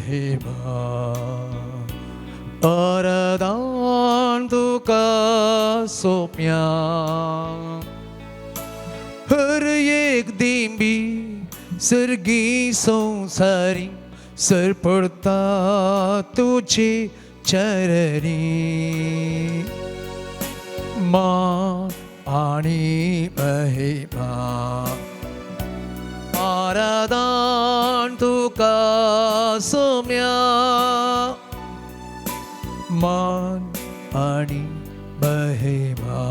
महिमा आराधन तुका सोम्या हर एक दिंबी सर्गी संसारी सरपडता तुझे चरणी मान आणि महिमा आराधन तुका सोम्या मान आणि महिमा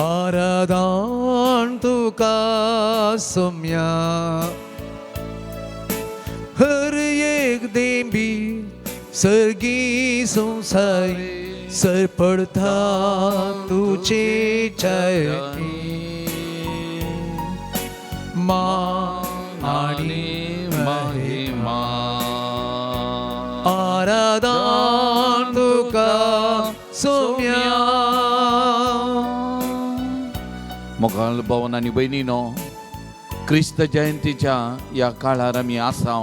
आराधन तुका सोम्या हर एक देंबी सर्गी संसारी सरपडता तुझे चरणी मान आणि महिमा आराधन तुका सोम्या. मोगाळ भवन आनी भयणीनो, क्रिस्त जयंतीच्या ह्या काळार आमी आसा.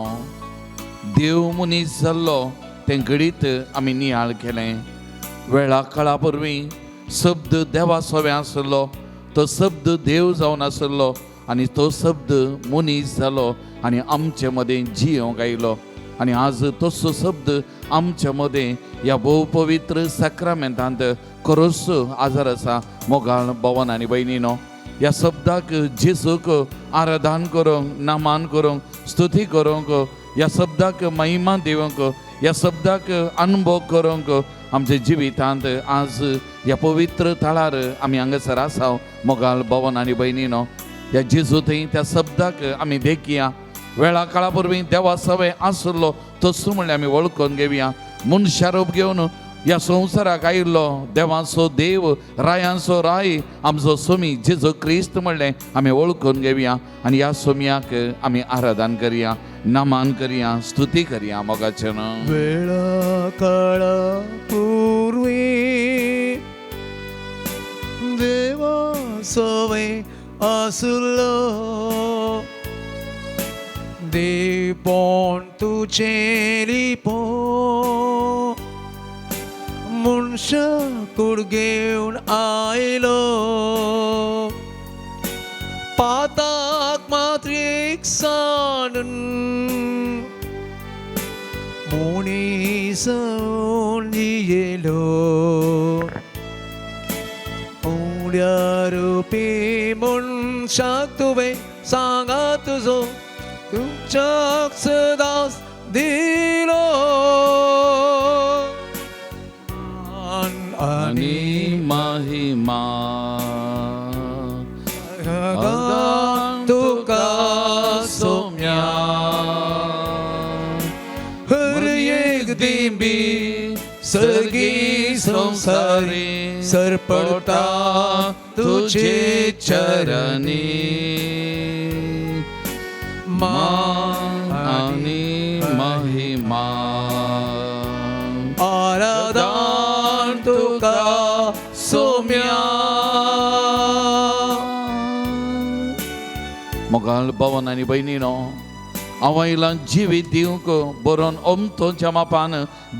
देव मनीस जाल्लो तें घडीत आमी नियाळ केलें. वेळा काळा वरवीं शब्द देवा सवें आसलो, तो शब्द देव जावन आसलो आनी तो शब्द मनीस जालो आनी आमचे मदें जियोंक आयलो. आनी आज तसो शब्द आमच्या मदें ह्या भोव पवित्र साक्रामेंतांत खरोच आजार आसा. मोगाळ भवन आनी भयणीनो, ह्या शब्दाक जेजूक आराधन करूंक, नामान करूंक, स्तुती करूंक, ह्या शब्दाक महिमा दिवंक, ह्या शब्दाक अनुभव करूंक आमच्या जिवितांत आज ह्या पवित्र थळार आमी हांगासर आसा. मोगाळ भवन आनी भयणीनो, ह्या जेजू थंय त्या शब्दाक आमी देखया. वेळा काळा वरवीं देवा सवें आसलो तसो म्हणल्यार आमी वळखून घेवया. मनशा रूप घेवन ह्या संवसाराक आयिल्लो देवांचो देव, रायांचो राय, आमचो सोमी जेजू क्रिस्त म्हणलें आमी वळखून घेवया आनी ह्या सोमयाक आमी आराधन करया, नमान करया, स्तुती करया. मोगाचें वेळा काळा पूर्वी देवा सवें आसलो देवपण तुजें लिपो मनशा कूड घेवन आयलो पाताक मात्रीक सानून मुनीसन जियेलो उड्या रुपी मनशाक तुवें सांगा तुजो तुमच्याक सदांच दिलो आनी महिमा आराधन तुका सोम्या हर एक दिंबी सर्गी संसारी सरपडता तुझे चरणी मान आनी महिमा आराधन तुका सोम्या. मोगाळ भवन आनी भयणीनो, हांव आयलां जिवीत दिवंक, बरोवन अमतोच्या मापान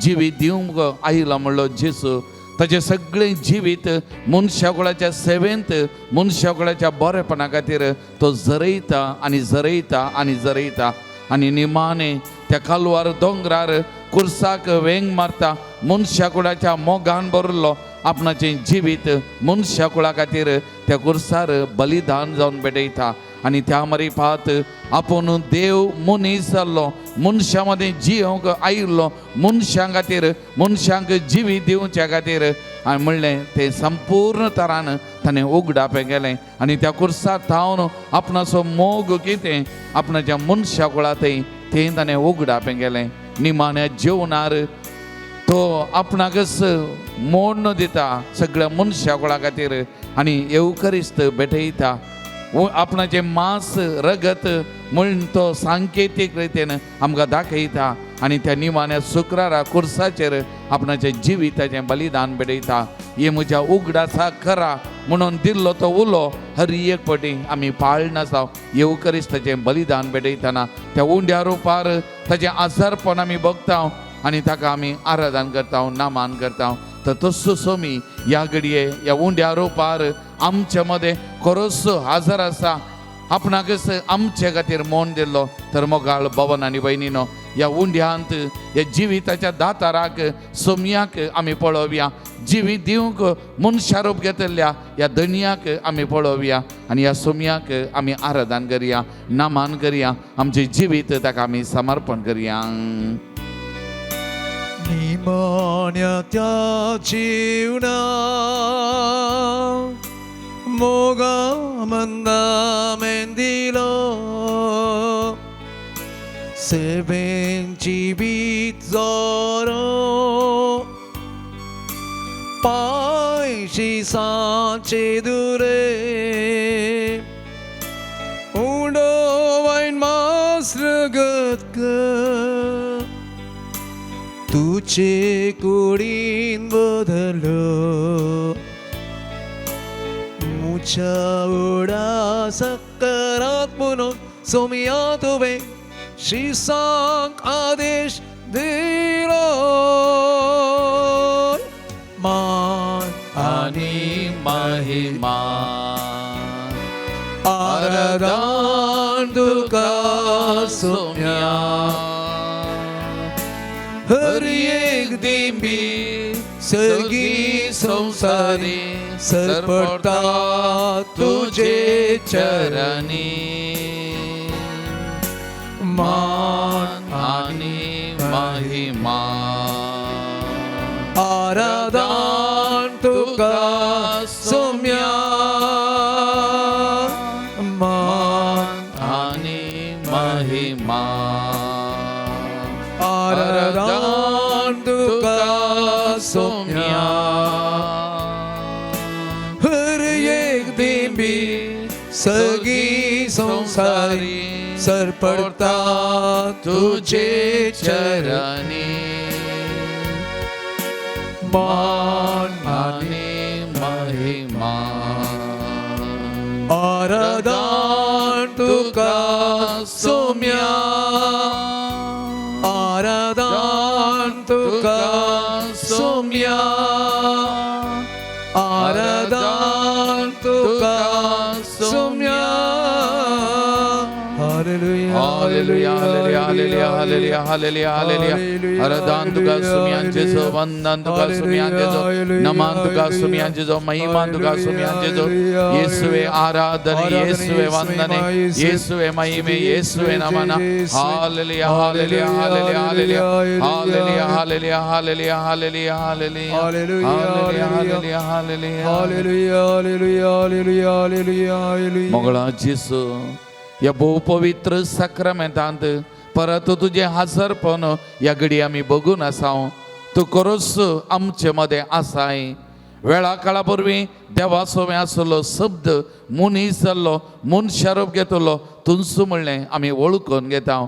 जिवीत दिवंक आयला म्हणलो जेजू. ताचें सगळें जिवीत मनशाकुळाच्या सेवेंत, मनशाकुळाच्या बरेपणा खातीर तो झरयता आनी झरयता आनी झरयता आनी निमाणें त्या कालवार दोंगरार कुर्साक वेंग मारता. मनशाकुळाच्या मोगान भरलो आपणाचें जिवीत मनशाकुळा खातीर त्या कुर्सार बलिदान जावन भेटयता आनी त्या मरिपात आपूण देव मनीस जाल्लो, मनशां मदीं जियोंक आयिल्लो, मनशां खातीर, मनशांक जिवीत दिवच्या खातीर आनी म्हणलें तें संपूर्ण तरान ताणें उगडापें केलें आनी त्या कुर्सार थावन आपणाचो मोग कितें आपणाच्या मनशा कुळा थंय तें ताणें उगडापें केलें. निमाण्या जेवणार तो आपणाकच मोडण दिता सगळ्या मनशा कुळा खातीर आनी येवकरिस्त भेटयता. आपणाचें मांस रगत म्हूण तो सांकेतीक रितीन आमकां दाखयता आनी त्या निमाण्या शुक्रारा कुर्साचेर आपणाचें जिविताचें बलिदान भेटयता. हे म्हज्या उगडासा करा म्हणून दिल्लो तो उलो हर एक पटी आमी पाळनासाव। येवकरिस्ताचें बलिदान भेटयतना त्या उंड्या रुपार ताचें आजारपण आमी बघता आनी ताका आमी आराधन करता, नामान करता। तर तस्सो सोमी ह्या घडये ह्या उंड्या रुपार आमचे मदें खरोच हाजर आसा, आपणाकच आमचे खातीर मोन दिल्लो। तर मोगाळ भवन आनी भयणीनो, ह्या उंड्यांत ह्या जिविताच्या दाताराक सोमयाक आमी पळोवया, जिवीत दिवंक मनशारूप घेतल्या ह्या धनयाक आमी पळोवया आनी ह्या सोमयाक आमी आराधन करया, नामान करया, आमचें जिवीत ताका आमी समर्पण करया। निमाण्या त्या जीवना मोगा मंदा मेंदिलो सेवेन जिवीत जोरो पायशी सांचे दुरे उडो वायन मास्रगत तुझे कुडीन बदलो मुझा उडा सकरात म्हणून सोमिया तुवें शिसांक आदेश दिलो। मान आनी महिमा आराधन तुका सोम्या हर एक दिंबी सगळी संसारी सरपडटा तुझे चरणी। मान आनी महिमा आराधन तुका सोम्या मान आनी महिमा आराधन तुका सोम्या हर एक दिंबी सगळी संसारी सरपडटा तुझे चरणी। मान आनी महिमा आराधन तुका सोम्या आराधन तुका सोम्या आराधन तुका Saumya. Hallelujah, hallelujah, hallelujah, hallelujah, hallelujah, hallelujah. आराधन तुका सुम्यांचे जो, वंदन तुका सुम्यांचे जो, नमन तुका सुम्यांचे जो, महिमा तुका सुम्यांचे जो। येसुवे आराधन, येसुवे वंदने, येसुवे महिमे, येसुवे नमन। Hallelujah, hallelujah, hallelujah, hallelujah, hallelujah, hallelujah, hallelujah, hallelujah, hallelujah, hallelujah, hallelujah, hallelujah, hallelujah, hallelujah, hallelujah. मोगळा जेसू ह्या भोव पवित्र साक्रामेंतांत परत तुजें हाजरपण ह्या घडी आमी बघून आसाव। तूं खरोच आमचे मदें आसाय। वेळा काळा वरवीं देवा सोवें आसलो शब्द मनीस जाल्लो, मनशारूप घेतलो तुंसू म्हणलें आमी वळखून घेता।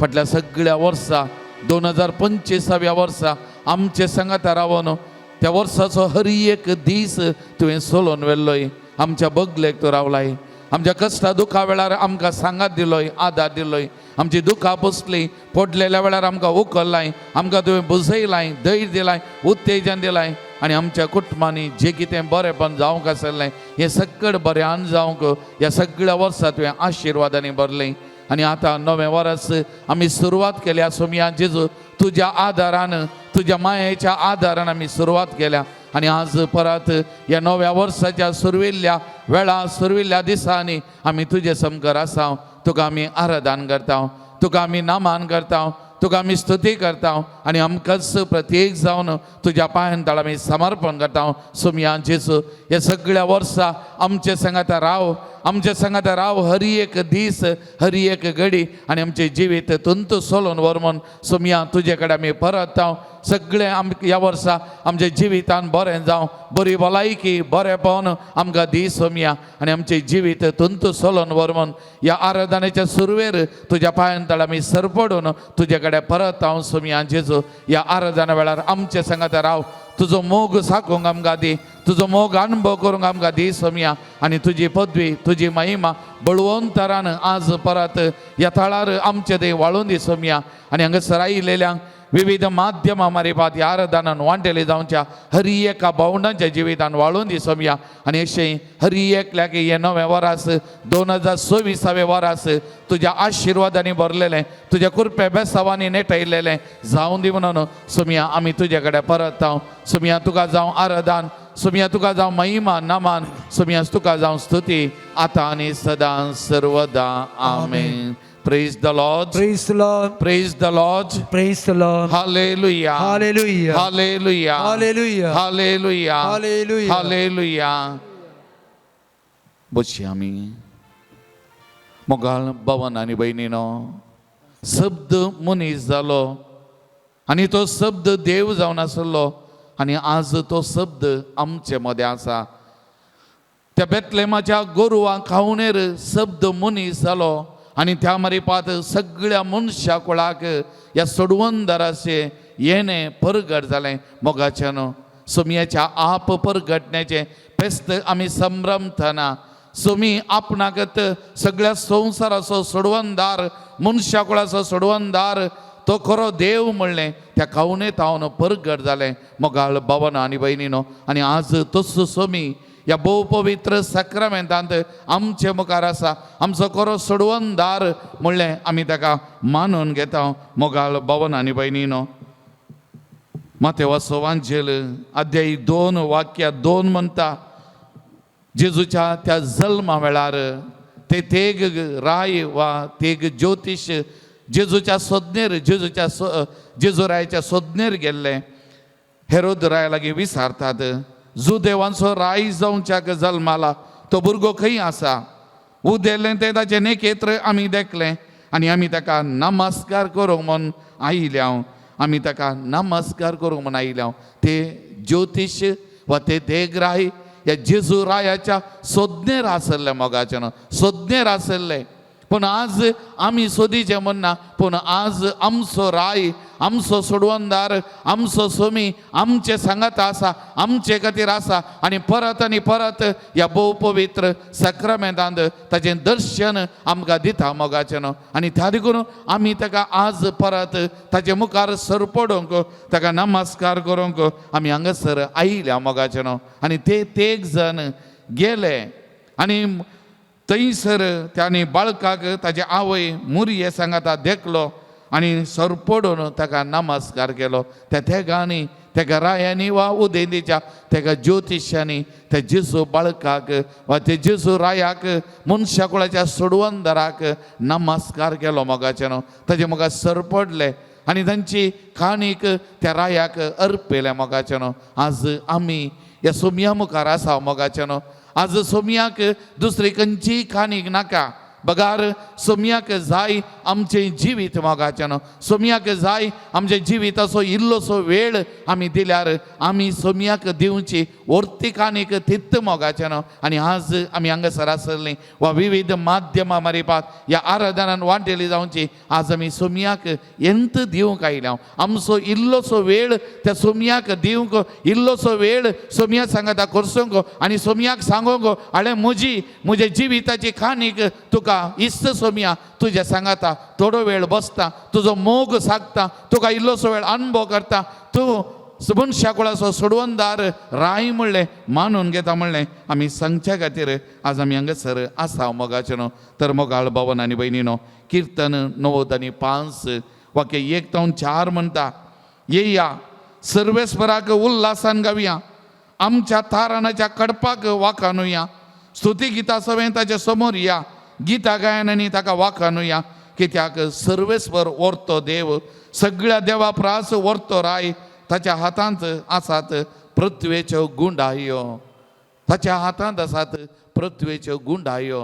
फाटल्या सगळ्या वर्सा 2025व्या वर्सा आमचे सांगाता रावन त्या वर्साचो हर एक दीस तुवें सोलोवन व्हेल्लोय, आमच्या बगलेक तूं रावलाय, आमच्या कश्टा दुखा वेळार आमकां सांगात दिलोय, आदार दिलोय, आमची दुखां बसली पडलेल्या वेळार आमकां उखल्लाय, आमकां तुवें बुजयलाय, धैर्य दिलाय, उत्तेजन दिलाय आनी आमच्या कुटुंबांनी जें कितें बरेंपण जावंक आसलें हें सगळें बऱ्यान जावंक ह्या सगळ्या वर्सा तुवें आशिर्वादांनी भरलें। आनी आतां नवें वर्स आमी सुरवात केल्या सोमया जेजू तुज्या आदारान, तुज्या मायेच्या आदारान आमी सुरवात केल्या आनी आज परत ह्या नव्या वर्साच्या सुरविल्ल्या वेळा सुरविल्ल्या दिसांनी आमी तुजे समकर आसा। तुका आमी आराधन करता, तुका आमी नामान करता, तुका आमी स्तुती करता आनी आमकांच प्रत्येक जावन तुज्या पांयान तळा आमी समर्पण करता। सोमया जेजू हे सगळ्या वर्सा आमचे सांगाता राव, आमचे सांगाता राव हर एक दीस हर एक घडी आनी आमचें जिवीत तुंत सोलोवन व्हर म्हूण सोमया तुजे कडेन आमी परत सगळें ह्या वर्सा आमच्या जिवितान बरें जावं, बरी भलायकी बरेंपण आमकां दी सोमया आनी आमचें जिवीत तुंत सोलोवन व्हर म्हूण ह्या आराधनेच्या सुरवेर तुज्या पांयान तळा आमी सरपडून तुजे कडेन परत हांव सोमया जेजू ह्या आराधना वेळार आमचे सांगाता राव, तुजो मोग साकोंक आमकां दी, तुजो मोग अणभव करूंक आमकां दी सोमया. आनी तुजी पदवी, तुजी महिमा बळवंतरान आज परत ह्या थळार आमचे ते वाळून दी सोमया. आनी हांगासर आयिल्ल्यांक विविध माध्यमां मारिफात ह्या आराधनान वांटेले जावच्या हरी एका भावंडांच्या जिवितान वाळून दी सोमया. आनी अशें हरी एकल्याक हें नवें वरास 2026 वरास तुज्या आशिर्वादांनी भरलेलें, तुज्या कृपे बेसावांनी नेटयलेलें जावं दी म्हणून सोमया आमी तुजे कडेन परत हांव सोमया. तुका जावं आराधन सोमया, तुका जावं महिमा नमान सोमया, तुका जावं स्तुती आतां आनी सदां सर्वदा. आमेन. Praise the Lord. Praise the Lord. Praise the Lord. Praise the Lord. Hallelujah. Hallelujah. Hallelujah. Hallelujah. Hallelujah. Hallelujah. Hallelujah. बसया आमी. मोगाळ भवन आनी भयणीनो, शब्द मनीस जालो आनी तो शब्द देव जावन आसलो आनी आज तो शब्द आमचे मदें आसा. त्या बेतलेमाच्या गोरवां खावणेर शब्द मनीस जालो आनी त्या मारिपात सगळ्या मनशा कुळाक ह्या सोडवंदराचे येणें परगट जालें. मोगाच्यान सोमयाच्या आप परगटण्याचें फेस्त आमी संभ्रमतना सोमी आपणाकत सगळ्या संवसाराचो सोडवंदार, मनशा कुळाचो सोडवंदार, तो खरो देव म्हणलें त्या खावणे तावन परगट जालें. मोगाळ भवना आनी भयणीनो, आनी आज तसो सोमी ह्या भोव पवित्र साक्रामेंतांत आमचे मुखार आसा. आमचो खरो सोडवंदार म्हणलें आमी ताका मानून घेता. मोगाळ भवन आनी भयणीनो, मातेवाचो वांजेल अध्यायी 2 वाक्या 2 म्हणटा, जेजूच्या त्या जल्मा वेळार ते तेग राय वा तेग ज्योतिश जेजूच्या सोदनेर, जेजूच्या जेजू रायाच्या सोदनेर गेल्ले. हेरोद राया लागीं विसारतात, जुदेवांचो राय जावच्याक जल्माला तो भुरगो खंय आसा? उदेल्लें तें ताचें नेकेत्र आमी देखलें आनी आमी ताका नमस्कार करूंक म्हूण आयिल्ले हांव, आमी ताका नमस्कार करूंक म्हूण आयिल्ले हांव. ते ज्योतिश वा ते देगराय ह्या जेजू रायाच्या सोदनेर आसल्ले. मोगाच्यान सोदनेर आसल्ले. पूण आज आमी सोदीचें म्हणना, पूण आज आमचो राय, आमचो सोडवंदार, आमचो सोमी आमचे सांगात आसा, आमचे खातीर आसा. आनी परत आनी परत ह्या भोव पवित्र साक्रामेंतांत ताचें दर्शन आमकां दिता. मोगाचें न्हू. आनी त्या देखून आमी ताका आज परत ताचे मुखार सरपडूंक, ताका नमस्कार करूंक आमी हांगासर आयल्या. मोगाचें न्हू. आनी ते तेग जण गेले आनी थंयसर तांणी बाळकाक ताजे आवय मुरये सांगाता देखलो आनी सरपडून ताका नमस्कार केलो. त्या तेगांनी, तेका रायांनी वा उदेंतीच्या तेका ज्योतिशांनी त्या जेजू बाळकाक वा ते जेजू रायाक, मनशा कुळाच्या सोडवंदराक नमस्कार केलो. मोगाचें न्हू. ताजे मुखार सरपडले आनी तांची काणीक त्या रायाक अर्पिल्या. मोगाचें न्हू. आज आमी ह्या सोमया मुखार आसा. मोगाचें न्हू. आज सोमयाक दुसरी खंयचीय काणीक नाका, बगार सोमयाक जाय आमचें जिवीत. मोगाचें न्हू. सोमयाक जाय आमच्या जिविताचो इल्लोसो वेळ आमी दिल्यार आमी सोमयाक दिवची वर्ती काणीक तित्त. मोगाचें न्हू. आनी आज आमी हांगासर आसलीं वा विविध माध्यमां मारिपात ह्या आराधनान वांटेली जावची, आज आमी सोमयाक एंत दिवंक आयल्या. आमचो इल्लोसो वेळ त्या सोमयाक दिवंक, इल्लोसो वेळ सोमया सांगाता करसूंक आनी सोमयाक सांगूंक, आळे म्हजी म्हज्या जिविताची काणीक तुका इस्त सोमया, तुज्या सांगाता थोडो वेळ बसता, तुजो मोग सागता, तुका इल्लोसो वेळ अणभव करता, तूं मनशा कुळाचो सोडवंदार राय म्हणलें मानून घेता म्हणलें आमी सांगच्या खातीर आज आमी हांगासर आसा. मोगाचें न्हू. तर मोगाळ भवन आनी भयणीनो, किर्तन 95 वाक्य 1 ते 4 म्हणटा, येया सर्वेस्पराक उल्हासान गावया, आमच्या ताराणाच्या कडपाक वाखानुया, स्तुती गिता सवें ताच्या समोर या, गीता गायनांनी ताका वाखानुया. कित्याक सर्वेस्पर व्हरतो देव, सगळ्या देवा प्रास व्हरतो राय, ताच्या हातांत आसात पृथ्वेच्यो गुंडायो, ताच्या हातांत आसात पृथ्वेच्यो गुंडायो.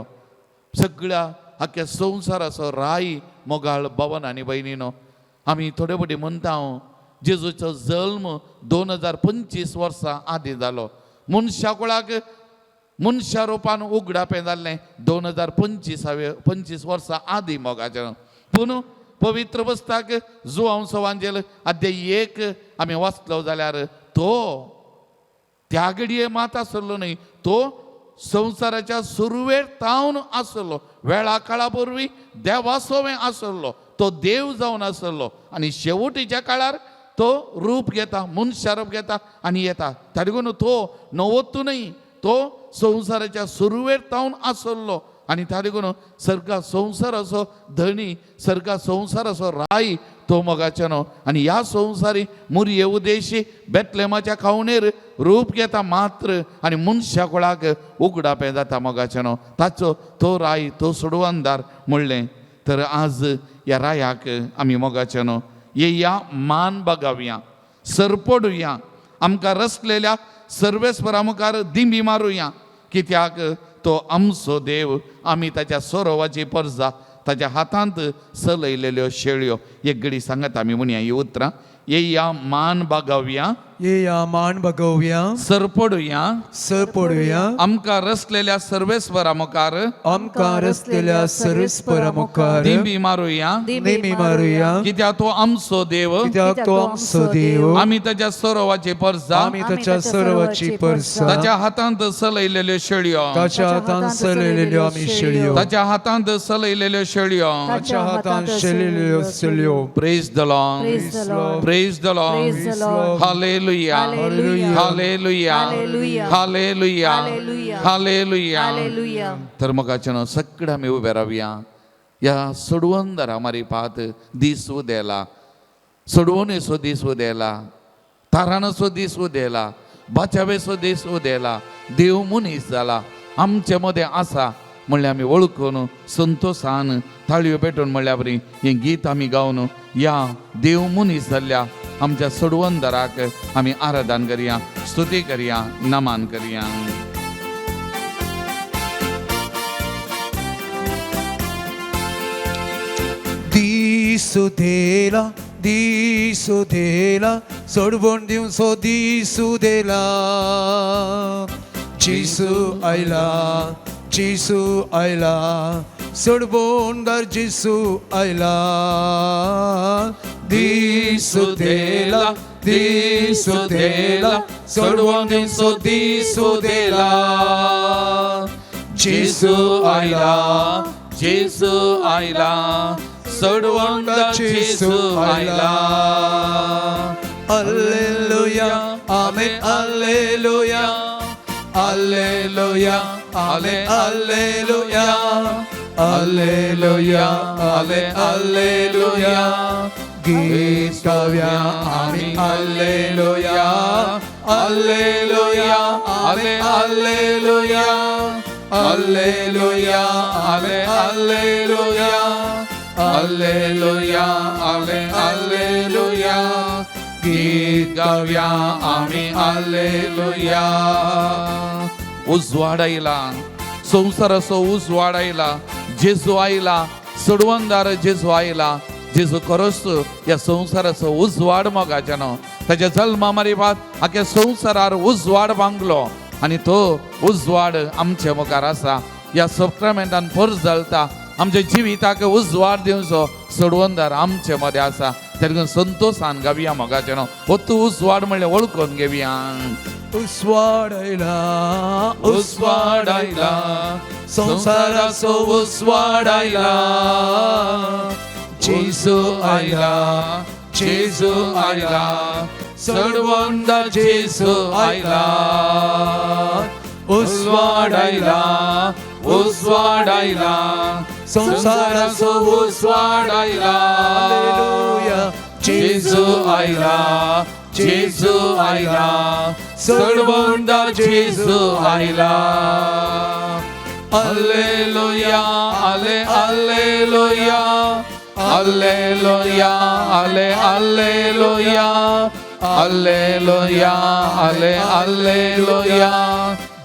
सगळ्या आख्या संवसाराचो राय. मोगाळ भवन आनी भयणीनो, आमी थोडे फावटी म्हणटा, जेजूचो जल्म 2025 वर्सां आदीं जालो. मनशा कुळाक मनशा रुपान उगडापें जाल्लें 2025 वर्सां आदीं. मोगाचें. पूण पवित्र पुस्तक जुवांव सवांजेल अध्याय 1 आमी वाचलो जाल्यार तो त्या घडये मात आसलो न्हय, तो संवसाराच्या सुरवेर तावन आसलो, वेळा काळा वरवीं देवासोवें आसलो, तो देव जावन आसलो आनी शेवटीच्या काळार तो रूप घेता, मनशा रूप घेता आनी येता. ताका तो नवोत्तू न्हय, तो संवसाराच्या सुरवेर तावन आसलो आनी ताका सर्गा संवसाराचो धणी, सर्गा संवसाराचो राय तो मोगाचें न्हू. आनी ह्या संवसारी मुरये उदेशी बेतलेमाच्या खावणेर रूप घेता मात्र आनी मनशा कुळाक उगडापें जाता मोगाचें न्हू. ताचो तो राय, तो सोडवणदार म्हणलें. तर आज ह्या रायाक आमी मोगाचें न्हू येया मान बगावया, सरपडुया, आमकां रसलेल्या सर्वेस्परा मुखार दिंबी मारुया, कित्याक तो आमचो देव, आमी ताच्या सोरोवाची परजा, ताच्या हातांत सलयलेल्यो शेळयो. एक घडी सांगत आमी म्हणया ही उतरां, येया मान बागावया, येया मान बगोवया, सरपडुया, सरपडुया, आमकां रसलेल्या सर्वेस्वरा मुखार आमकां रसलेल्या सर्वेस्परा मुखार दिंबी मारुया, नेमी मारुया, कित्याक तो आमचो देव, कित्याक तो आमचो देव, आमी ताच्या सरोवाची परजा, आमी ताच्या सर्वाची परसा, ताच्या हातांत सलयलेल्यो शेळयो, ताच्या हातान सलयलेल्यो आमी शेळयो, ताच्या हातांत सलयलेल्यो शेळयो. ताच्या हातान शेळलेल्यो शेळयो. Praise the Lord, Praise the Lord. Praise the Lord. Praise the Lord. Hallelujah. Hallelujah. Hallelujah. Hallelujah. Hallelujah. Hallelujah. Hallelujah. Hallelujah. तर मगाच्यानं सगळं आमी उबे रावया. ह्या सोडवणदारा मारिपात दीस उदेला, सोडवणेचो दीस उदेला, ताराणाचो दीस उदेला, बाचावेचो दीस उदेला. देव मनीस जाला, आमचे मदें आसा म्हणल्यार आमी वळखून संतोसान ताळयो पेटून म्हणल्या बरी हें गीत आमी गावन ह्या देव मनीस जाल्ल्या आमच्या सोडवणदाराक आमी आराधन करया, स्तुती करया, नमन करया. दिसू देला, दिसू देला, सोडवण दिवसो दिसू देला. जेसू आयला, जेसू आयला, सोडवणदार जेसू आयला. दिसू देला, दिसू देला, सोडवण दिवसो दिसू देला. जेसू आयला, जेसू आयला, सोडवणदार जेसू आयला. Alleluia, amen, alleluia, alleluia, amen, alleluia, alleluia, amen, alleluia. गीत गाऊया आम्ही alleluia, alleluia, amen, alleluia, alleluia, amen, alleluia, alleluia, amen, alleluia. गीत गाऊया आम्ही alleluia. उजवाड आयला, संवसाराचो उजवाड आयला, जेजू आयला, सोडवणदार जेजू आयला. जेजू खरोच ह्या संवसाराचो उजवाड मोगाच्यानो. ताच्या जल्मा मारिपात आख्या संवसारार उजवाड बांगलो आनी तो उजवाड आमच्या मुखार आसा. ह्या सक्रमेंटान परजळता, आमच्या जिविताक उजवाड दिवचो सोडवणदार आमचे मदें आसा. तेका संतोशान गावया मोगाच्यानो, हो तूं उजवाड म्हणल्यार वळखून घेवया. उजवाड आयला, उजवाड आयला, संवसाराचो उजवाड आयला. जेजू आयला, जेजू आयला, सोडवणदार जेजू आयला. उजवाड आयला, उजवाड आयला, संवसाराचो उजवाड आयला. हालेलुया. जेजू आयला, जेजू आयला, सोडवणदार जेजू आयला. Alleluia, आले alleluia, alleluia, आले alleluia, alleluia, आले alleluia.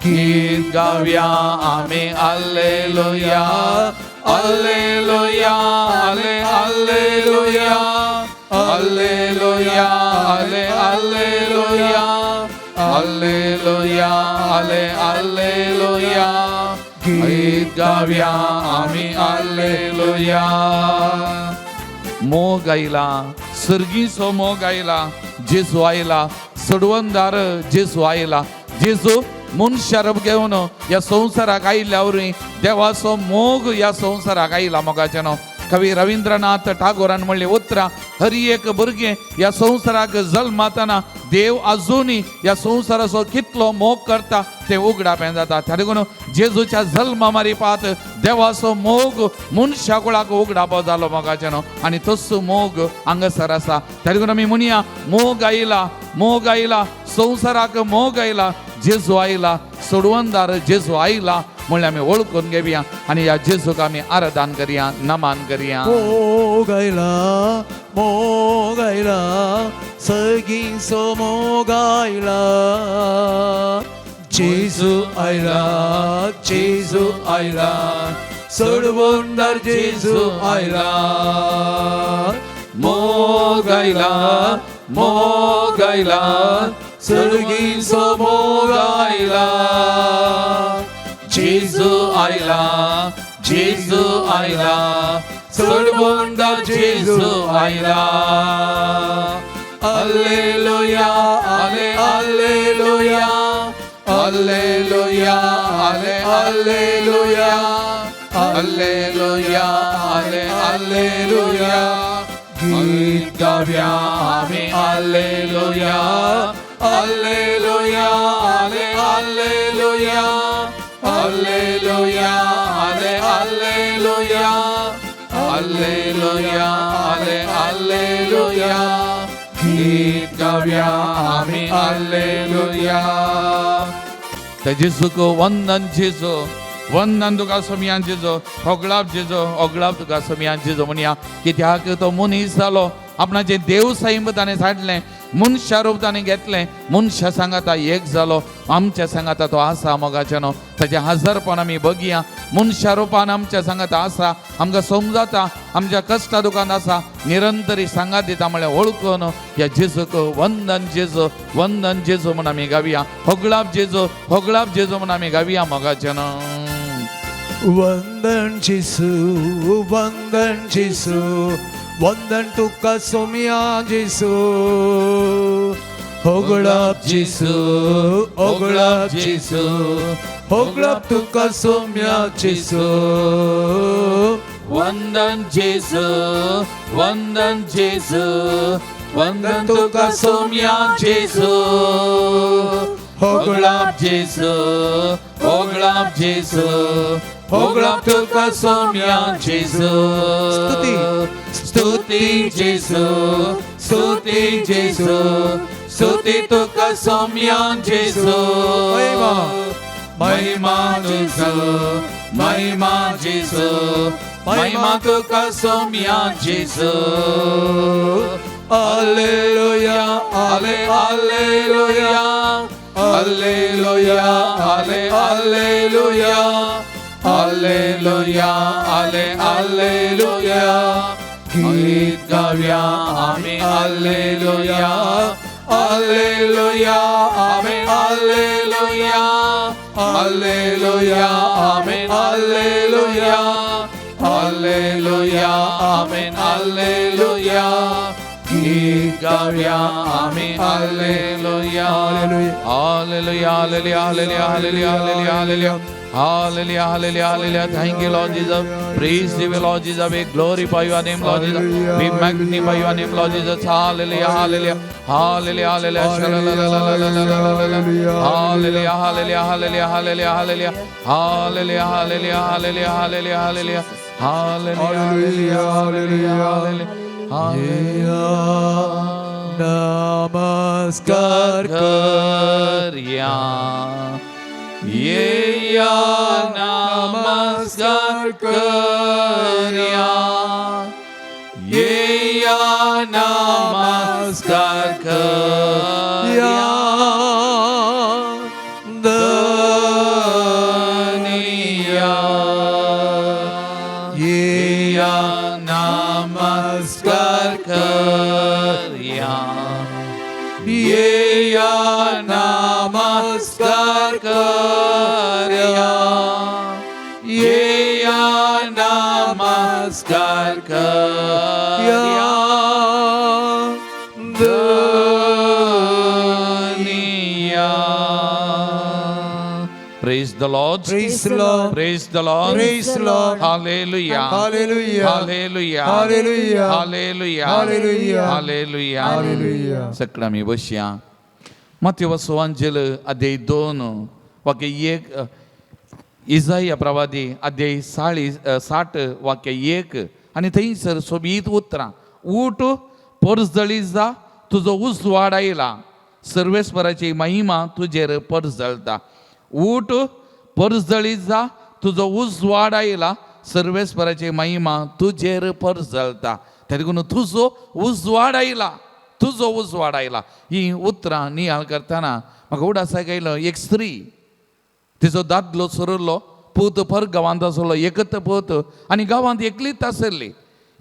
गीत गाऊया आम्ही alleluia, alleluia, आले alleluia, alleluia, आले alleluia, alleluia, आले alleluia. गीत गाऊया आम्ही alleluia. मोग आयला, सर्गीचो मोग आयला, जेजू आयला, सोडवणदार जेजू आयला. जेजू मनशारूप घेवन ह्या संवसाराक आयिल्ल्या वरवीं देवाचो मोग ह्या संवसाराक आयला. मोगाच्यानो, कवी रवींद्रनाथ टागोरान म्हणली उतरां, हर एक भुरगें ह्या संवसाराक जल्मातना देव अजूनय ह्या संवसाराचो कितलो मोग करता तें उगडापें जाता. त्या देखून जेजूच्या जल्मा मारिपात देवाचो मोग मनशा कुळाक उगडापो जालो. मोगाच्यानो, आनी तसो मोग हांगासर आसा. त्या देखून आमी म्हणया, मोग आयला, मोग आयला, संवसाराक मोग आयला, जेजू आयला, सोडवणदार जेजू आयला म्हणल्यार आमी वळखून घेवया आनी ह्या जेजूक आमी आराधन करया, नमन करया. मोग आयला, मोग आयला, सगींचो मोग आयला. जेजू आयला, जेजू आयला, सोडवणदार जेजू आयला. मोग आयला, मोग आयला, सर्गीचो मोग आयला. जेजू आयला, जेजू आयला, सोडवणदार जेजू आयला. Alleluia, alle alleluia, alleluia, alle alleluia, alleluia, alle alleluia. गीत गाव्या आम्ही alleluia, alleluia, alle alleluia, alleluia, alle alleluia, alleluia, alle alleluia. गीत गाव्या आम्ही alleluia. त्या जेजूक वंदन जेजू, वंदन तुका सोमयान जेजो, होगळाप जेजो, होगळाप तुका सोमयान जेजो म्हणया. कित्याक तो मनीस जालो, आपणाचें देव सैम ताणें साडलें, मनशा रूप ताणें घेतलें, मनशा सांगाता एक जालो, आमच्या सांगाता तो आसा. मोगाच्यानो, ताचें हजारपण आमी बघया. मनशा रुपान आमच्या सांगाता आसा, आमकां समजाता, आमच्या कश्टा दुकान आसा, निरंतरी सांगात दिता म्हळ्यार वळखून ह्या जेजूक वंदन जेजू, वंदन जेजू म्हूण आमी गावया. होगळाप जेजू, होगळाप जेजू म्हूण आमी गावया. मोगाच्यानो, वंदन जेसू, वंदन जेसू, वंदन तुका सोमया जेसू. होगळाप जेसू, होगळाप जेसू, होगळाप तुका सोमया जेसू. वंदन जेजू, वंदन जेजू, वंदन तुका सोमया जेजू. होगळाप जेजू, होगळाप जेजू, होगळाप तुका सोमया जेजू. स्तुती. स्तुती जेजू, स्तुती जेजू, स्तुती तुका सोमया जेजू. महिमा. महिमा जेजू, महिमा जेजू, महिमा तुका सोमया जेजू. Alleluia, alle alleluia, alleluia, alle alleluia, alleluia, alle alleluia. गीत गाव्या आम्ही alleluia, alleluia, आमेन alleluia, alleluia, आमेन alleluia, alleluia, आमेन alleluia. गीत गाव्या आम्ही alleluia. Hallelujah, hallelujah, hallelujah, hallelujah, hallelujah, hallelujah, hallelujah, hallelujah. Thank you, Lord Jesus. Praise you, Lord Jesus. We glorify your name, Lord Jesus. We magnify your name, Lord Jesus. Hallelujah, hallelujah, hallelujah, hallelujah. Hallelujah, hallelujah, hallelujah, hallelujah, hallelujah, hallelujah, hallelujah, hallelujah, hallelujah, hallelujah, hallelujah, hallelujah, hallelujah. नमस्कार करया, येया नमस्कार करया, येया नमस्कार करया. धनिया, येया नमस्कार करया, येया नमस्कार करया, येया नमस्कार करया. Praise the Lord. Praise the Lord. Praise the Lord. Praise the Lord. Hallelujah. Hallelujah. Hallelujah. Hallelujah. Hallelujah. Hallelujah. Hallelujah. Hallelujah. सगळं आमी बसया. मातयो सुवांजेल अध्याय 2 वाक्य 1, इजाया प्रवादी अध्याय 60 वाक्य 1 आनी थंयसर सोबीत उतरां. ऊट परजळी जा, तुजो उजवाड आयला, सर्वेस्वराची महिमा तुजेर परजळता. ऊट परजळी जा, तुजो उजवाड आयला, सर्वेस्वराची महिमा तुजेर परजळता. त्या देखून तुजो उजवाड आयला, तुजो उजवाड आयला. ही उतरां नियाळ करतना म्हाका उडासाक आयलो, एक स्त्री तिचो दादलो सोरिल्लो, पूत पर गांवांत आसलो, एकत पूत, आनी गांवांत एकलीच आसली,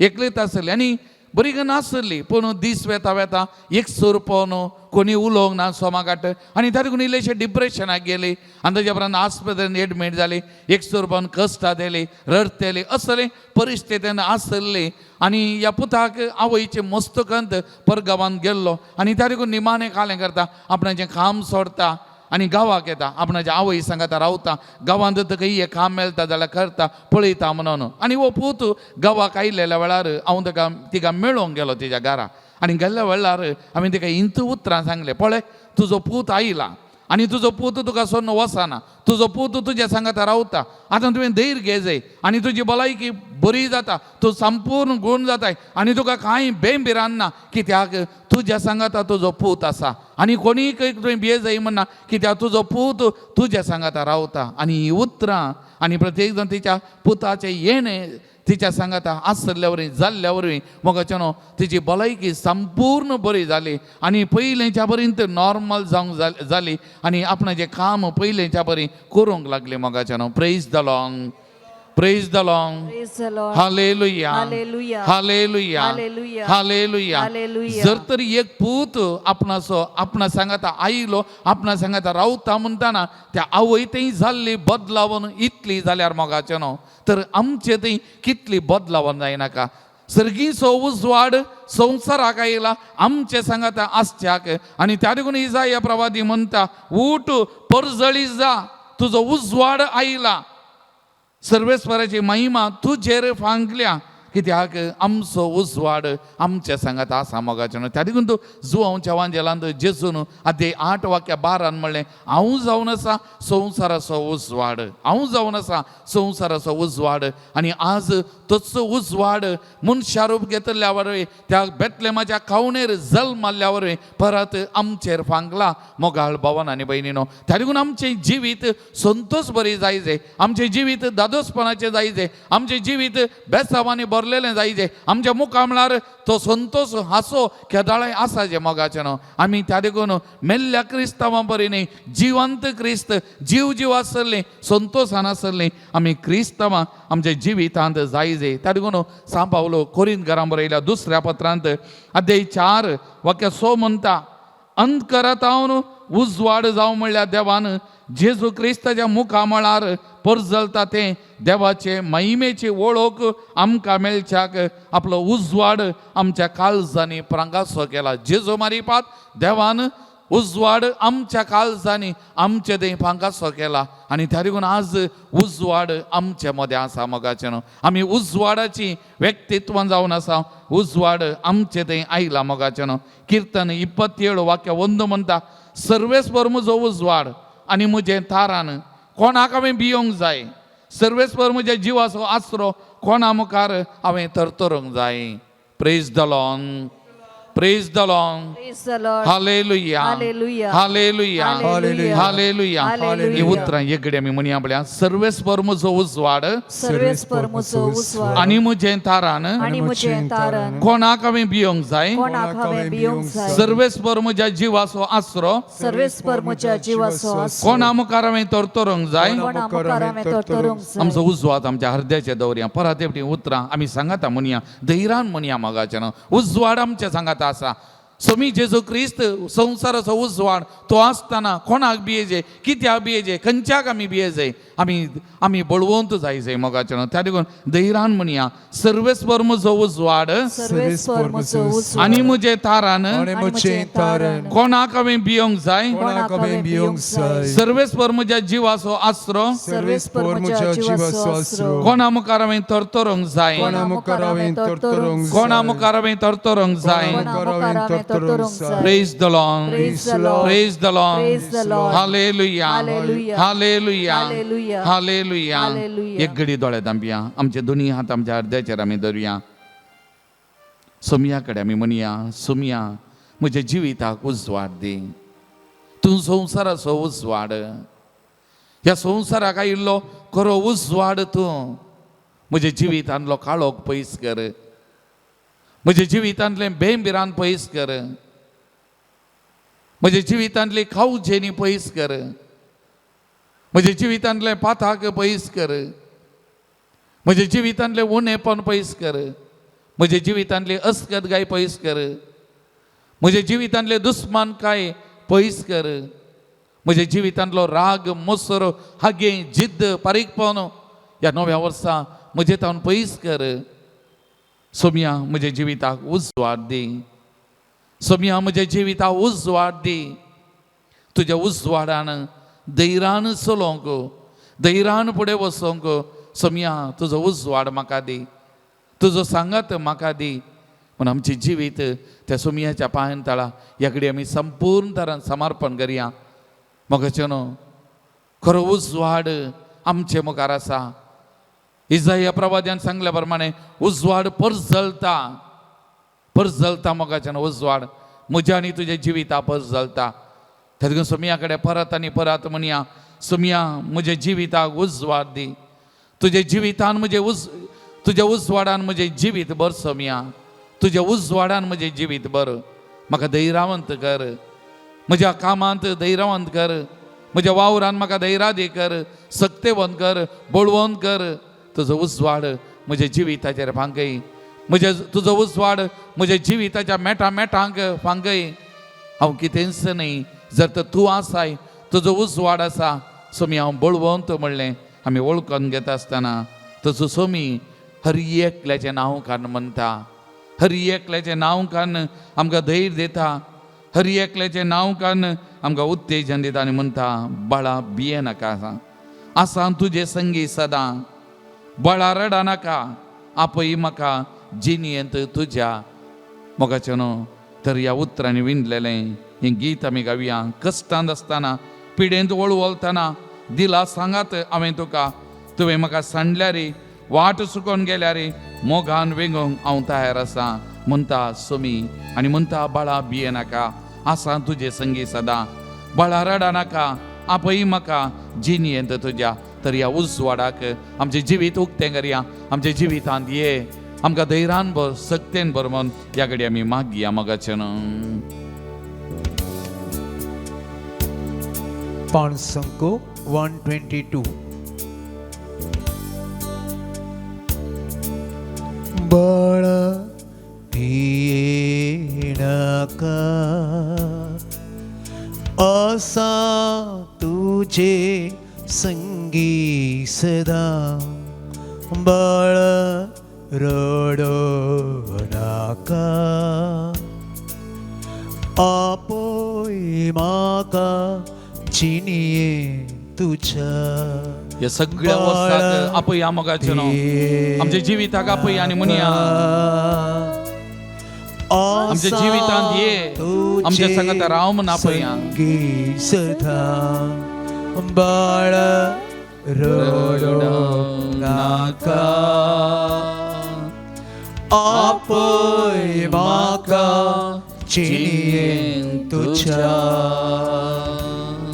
एकलीच आसली आनी बरी नासली. पूण दीस वेता वेता एक सूर पळोवन कोणी उलोवंक ना सोमाकाट, आनी त्या देखून इल्लेशें डिप्रेशनाक गेली आनी ताच्या उपरांत आस्पत्रेन एडमीट जाली. एक सूर पळोवन कश्टां दिली, रडटली, असले परिस्थितीन आसली. आनी ह्या पुताक आवयचे मस्तकंत परगांवांत गेल्लो आनी त्या देखून निमाणें कालें करता, आपणाचें काम सोडता आनी गांवाक येता, आपणाच्या आवय सांगाता रावता, गांवांत तुका एक काम मेळटा जाल्यार करता पळयता म्हणून. आनी हो पूत गांवाक आयिल्ल्या वेळार हांव ताका तिका मेळोंक गेलो तिच्या घरा, आनी गेल्ल्या वेळार हांवें तिका इंत उतरां सांगलें, पळय तुजो पूत आयला आनी तुजो पूत तुका सोडून वचना, तुजो पूत तुज्या सांगाता रावता, आतां तुवें धैर्य घे जाय आनी तुजी भलायकी बरी जाता, तूं संपूर्ण गूण जाताय आनी तुका कांय बेंबिरान ना, कित्याक तुज्या सांगाता तुजो पूत आसा आनी कोणीय तुवें भिये जाय म्हणना, कित्याक तुजो पूत तुज्या सांगाता रावता. आनी ही उतरां आनी प्रत्येक जाण तिच्या पुताचें येणें तिच्या सांगाता आसल्या वरवीं जाल्ल्या वरवीं मोगाचें न्हू तिची भलायकी संपूर्ण बरी जाली आनी पयलेंच्या बरीन ती नॉर्मल जावंक जाली आनी आपणाचें काम पयलेंच्या बरी करूंक लागली मोगाचें न्हू. Praise the Lord. Praise the Lord. Praise the Lord. Hallelujah. Hallelujah. Hallelujah. Hallelujah. Hallelujah. Hallelujah. जर तरी एक पूत आपणाचो आपणा सांगाता आयलो, आपणा सांगाता रावता म्हणटाना त्या आवय थंय जाल्ली बदलावन इतली जाल्यार मोगाचें न्हू तर आमचे थंय कितली बदलावन जायनाका. सर्गीचो उजवाड संवसाराक आयला आमचे सांगाता आसच्याक, आनी त्या देखून इजाया प्रवादी म्हणटा, ऊट परजळी जा, तुजो उजवाड आयला, सर्वेस्वराची महिमा तुजेर फांकल्या, कित्याक आमचो उजवाड आमच्या सांगात आसा मोगाचें न्हू. त्या देखून तूं जुवांवच्या वांजेलांत जेजून अध्याय 8 वाक्य 12 म्हणलें, हांव जावन आसा संवसाराचो उजवाड, हांव जावन आसा संवसाराचो उजवाड. आनी आज तोच उजवाड मनशा रूप घेतल्या वरवीं त्या बेतलेमाच्या खावणेर जल्माल्ल्या वरवीं परत आमचेर फांकला मोगाळ भावन आनी भयणीनो. त्या देखून आमचें जिवीत संतोष बरी जायजे, आमचें जिवीत दादोसपणाचें जायजे, आमचें जिवीत बेसावांनी भरलेलें जायजे, आमच्या मुखार म्हळ्यार तो संतोष हांसो केदाळाय आसा जे मोगाचें न्हू. आमी त्या देखून मेल्ल्या क्रिस्तांवां बरी न्ही, जिवंत क्रिस्त जीव जीव आसली संतोशान आसली आमी क्रिस्तांवां आमच्या जिवितांत जायजे. त्या देखून सांव पावलो कोरीन घरां बरयल्या दुसऱ्या पत्रांत अध्याय 4 वाक्य 6 म्हणटा, अंधकारांत उजवाड जावं म्हणल्यार देवान जेजू क्रिस्ताच्या मुखामळार परजलता तें देवाचे महिमेची वळख आमकां मेळच्याक आपलो उजवाड आमच्या काळजांनी प्रांगासो केला. जेजू मारिपात देवान उजवाड आमच्या काळजांनी आमचे थंय फांकासो केला आनी त्या देखून आज उजवाड आमचे मदें आसा मोगाचें न्हू. आमी उजवाडाची व्यक्तित्वां जावन आसा, उजवाड आमचे थंय आयला मोगाचें न्हू. किर्तन 27 वाक्य 1 म्हणटा, सर्वेस्पर म्हजो उजवाड आनी म्हजें तारान, कोणाक हांवें भियोंक जाय, सर्वेस्पर म्हज्या जिवाचो आसरो, कोणा मुखार हांवें तरतरूंक जाय. Praise the Lord. Praise the Lord. Praise the Lord. Hallelujah. Hallelujah. Hallelujah. Hallelujah. Hallelujah. Hallelujah. ही उतरां एकडे आमी म्हणया पळया, सर्वेस्पर म्हजो उजवाड सर्वेस्पर म्हजो उजवाड आनी म्हजें तारान, आनी म्हजें तारण, कोणाक हांवें भियोंक जाय, कोणाक हांवें भियोंक जाय, सर्वेस्पर म्हज्या जिवाचो आसरो, सर्वेस्पर म्हज्या जिवाचो आसरो, कोणा मुखार हांवें तरतरूंक जाय, कोणा मुखार हांवें तरतरूंक जाय. आमचो उजवाड आमच्या हृदयाचे दवरया. परत एकटी उतरां आमी सांगाता म्हणया, धैर्यान म्हणया मोगाचें न्हू. उजवाड आमच्या सांगाता आसा, सोमी जेजू क्रिस्त संवसाराचो उजवाड तो आसतना कोणाक भियेजे, कित्याक भियेजे, खंयच्याक आमी भियेजे? आमी आमी बळवंत जाय जाय मोगाचें. त्या देखून धैर्यान म्हणया, सर्वेस्पर म्हजो उजवाड सर्वेस्पर म्हजो उजवाड आनी म्हजें तारान, आनी म्हजें तारण, कोणाक हांवें भियोंक जाय? कोणाक हांवें भियोंक जाय? सर्वेस्पर म्हज्या जिवाचो आसरो, सर्वेस्पर म्हज्या जिवाचो आसरो, कोणा मुखार हांवें तरतरूंक जाय? कोणा मुखार हांवें तरतरूंक जाय? कोणा मुखार हांवें तरतरूंक जाय? कोणा मुखार हांवें तरतरूंक जाय? Praise the Lord. Praise the Lord. Praise the Lord. Praise the Lord. Hallelujah. Hallelujah. Hallelujah. Hallelujah. Hallelujah. Hallelujah. एक घडी दोळे धांपया, आमचे दोनी हात आमच्या अर्द्याचेर आमी धरुया. सोमया कडेन आमी म्हणया, सोमया म्हज्या जिविताक उजवाड दी, तूं संवसाराचो उजवाड, ह्या संवसाराक आयिल्लो खरो उजवाड तूं. म्हज्या जिवितांतलो काळोख पयस कर, म्हज्या जिवितांतलें बेंबिरान पयस कर, म्हज्या जिवितांतली खावजेनी पयस कर, म्हज्या जिवितांतलें पाताक पयस कर, म्हज्या जिवितांतलें उणेपण पयस कर, म्हज्या जिवितांतली अस्कतगाय पयस कर, म्हज्या जिवितांतले दुस्मानकाय पयस कर, म्हज्या जिवितांतलो राग, मोसरो, हागे, जिद्द, बारीकपण ह्या नव्या वर्सा म्हजे तावन पयस कर. सोमया म्हज्या जिविताक उजवाड दी, सोमया म्हज्या जिविताक उजवाड दी. तुज्या उजवाडान धैर्यान चलोवंक, धैर्यान फुडें वचोंक सोमया तुजो उजवाड म्हाका दी, तुजो सांगात म्हाका दी. म्हूण आमचें जिवीत त्या सोमयाच्या पांयान तळा ह्या कडेन आमी संपूर्ण तरान समर्पण करया. मोगाचें न्हू, खरो उजवाड आमचे मुखार आसा. इजाया प्रवाद्यान सांगल्या प्रमाणे उजवाड परजलता, परजलता. मोगाचें न्हू, उजवाड म्हज्या आनी तुज्या जिविता परजलता. तेदून सोमया कडेन परत आनी परत म्हणया, सोमया म्हज्या जिविताक उजवाड दी, तुज्या जिवितान म्हजें तुज्या उजवाडान म्हजें जिवीत भर सोमया, तुज्या उजवाडान म्हजें जिवीत भर. म्हाका धैर्यावंत कर, म्हज्या कामांत धैर्यवंत कर, म्हज्या वावरान म्हाका धैर्यादी कर, सक्तेवंत कर, बळवंत कर. तुजो उजवाड म्हज्या जिविताचेर फांकय, म्हज्या तुजो उजवाड म्हज्या जिविताच्या मेटा मेटांक फांकय. हांव कितेंच न्हय, जर तर तूं आसाय, तुजो उजवाड आसा, सोमी हांव बळवंत म्हणलें आमी वळखून घेता आसतना तुजो सोमी हर एकल्याचें नांव काडून म्हणटा, हर एकल्याचें नांव काडून आमकां धैर्य दिता, हर एकल्याचें नांव काडून आमकां उत्तेजन दिता आनी म्हणटा, बाळा भिये नाका, आसा आसा तुजे संगी सदां, बाळा रडा नाका, आपय म्हाका जिणेंत तुज्या. मोगाचें न्हू, तर ह्या उतरांनी विणलेलें हें गीत आमी गावया. कश्टांत आसतना, पिडेंत वळवळटना दिला सांगात हांवें तुका, तुवें म्हाका सांडल्यार, वाट चुकोवन गेल्यार मोगान वेंगोवंक हांव तयार आसा म्हणटा सोमी. आनी म्हणटा, बाळा भिये नाका, आसा तुजे संगी सदां, बाळा रडा नाका, आपय म्हाका जिणेंत तुज्या. तर ह्या उजवाडाक आमचें जिवीत उक्तें करया, आमच्या जिवितांत ये, आमकां धैर्यान भर, सक्तेन भर म्हूण ह्या कडेन आमी मागया मोगाचें न्हू. पाणसंको 122. बाळा भिये नाका, आसा तुजे संगी सदा, बाळा रडो नाका, आपय म्हाका जिणये तुज्या. ह्या सगळ्या वर्साक आपया मोगाचें न्हू, आमच्या जिविताक आपय आनी म्हणया, आमच्या जिवितांत ये, आमच्या सांगाता राव म्हूण आपया. सदा, बाळा रडो नाका, आपय म्हाका जिणये तुज्या.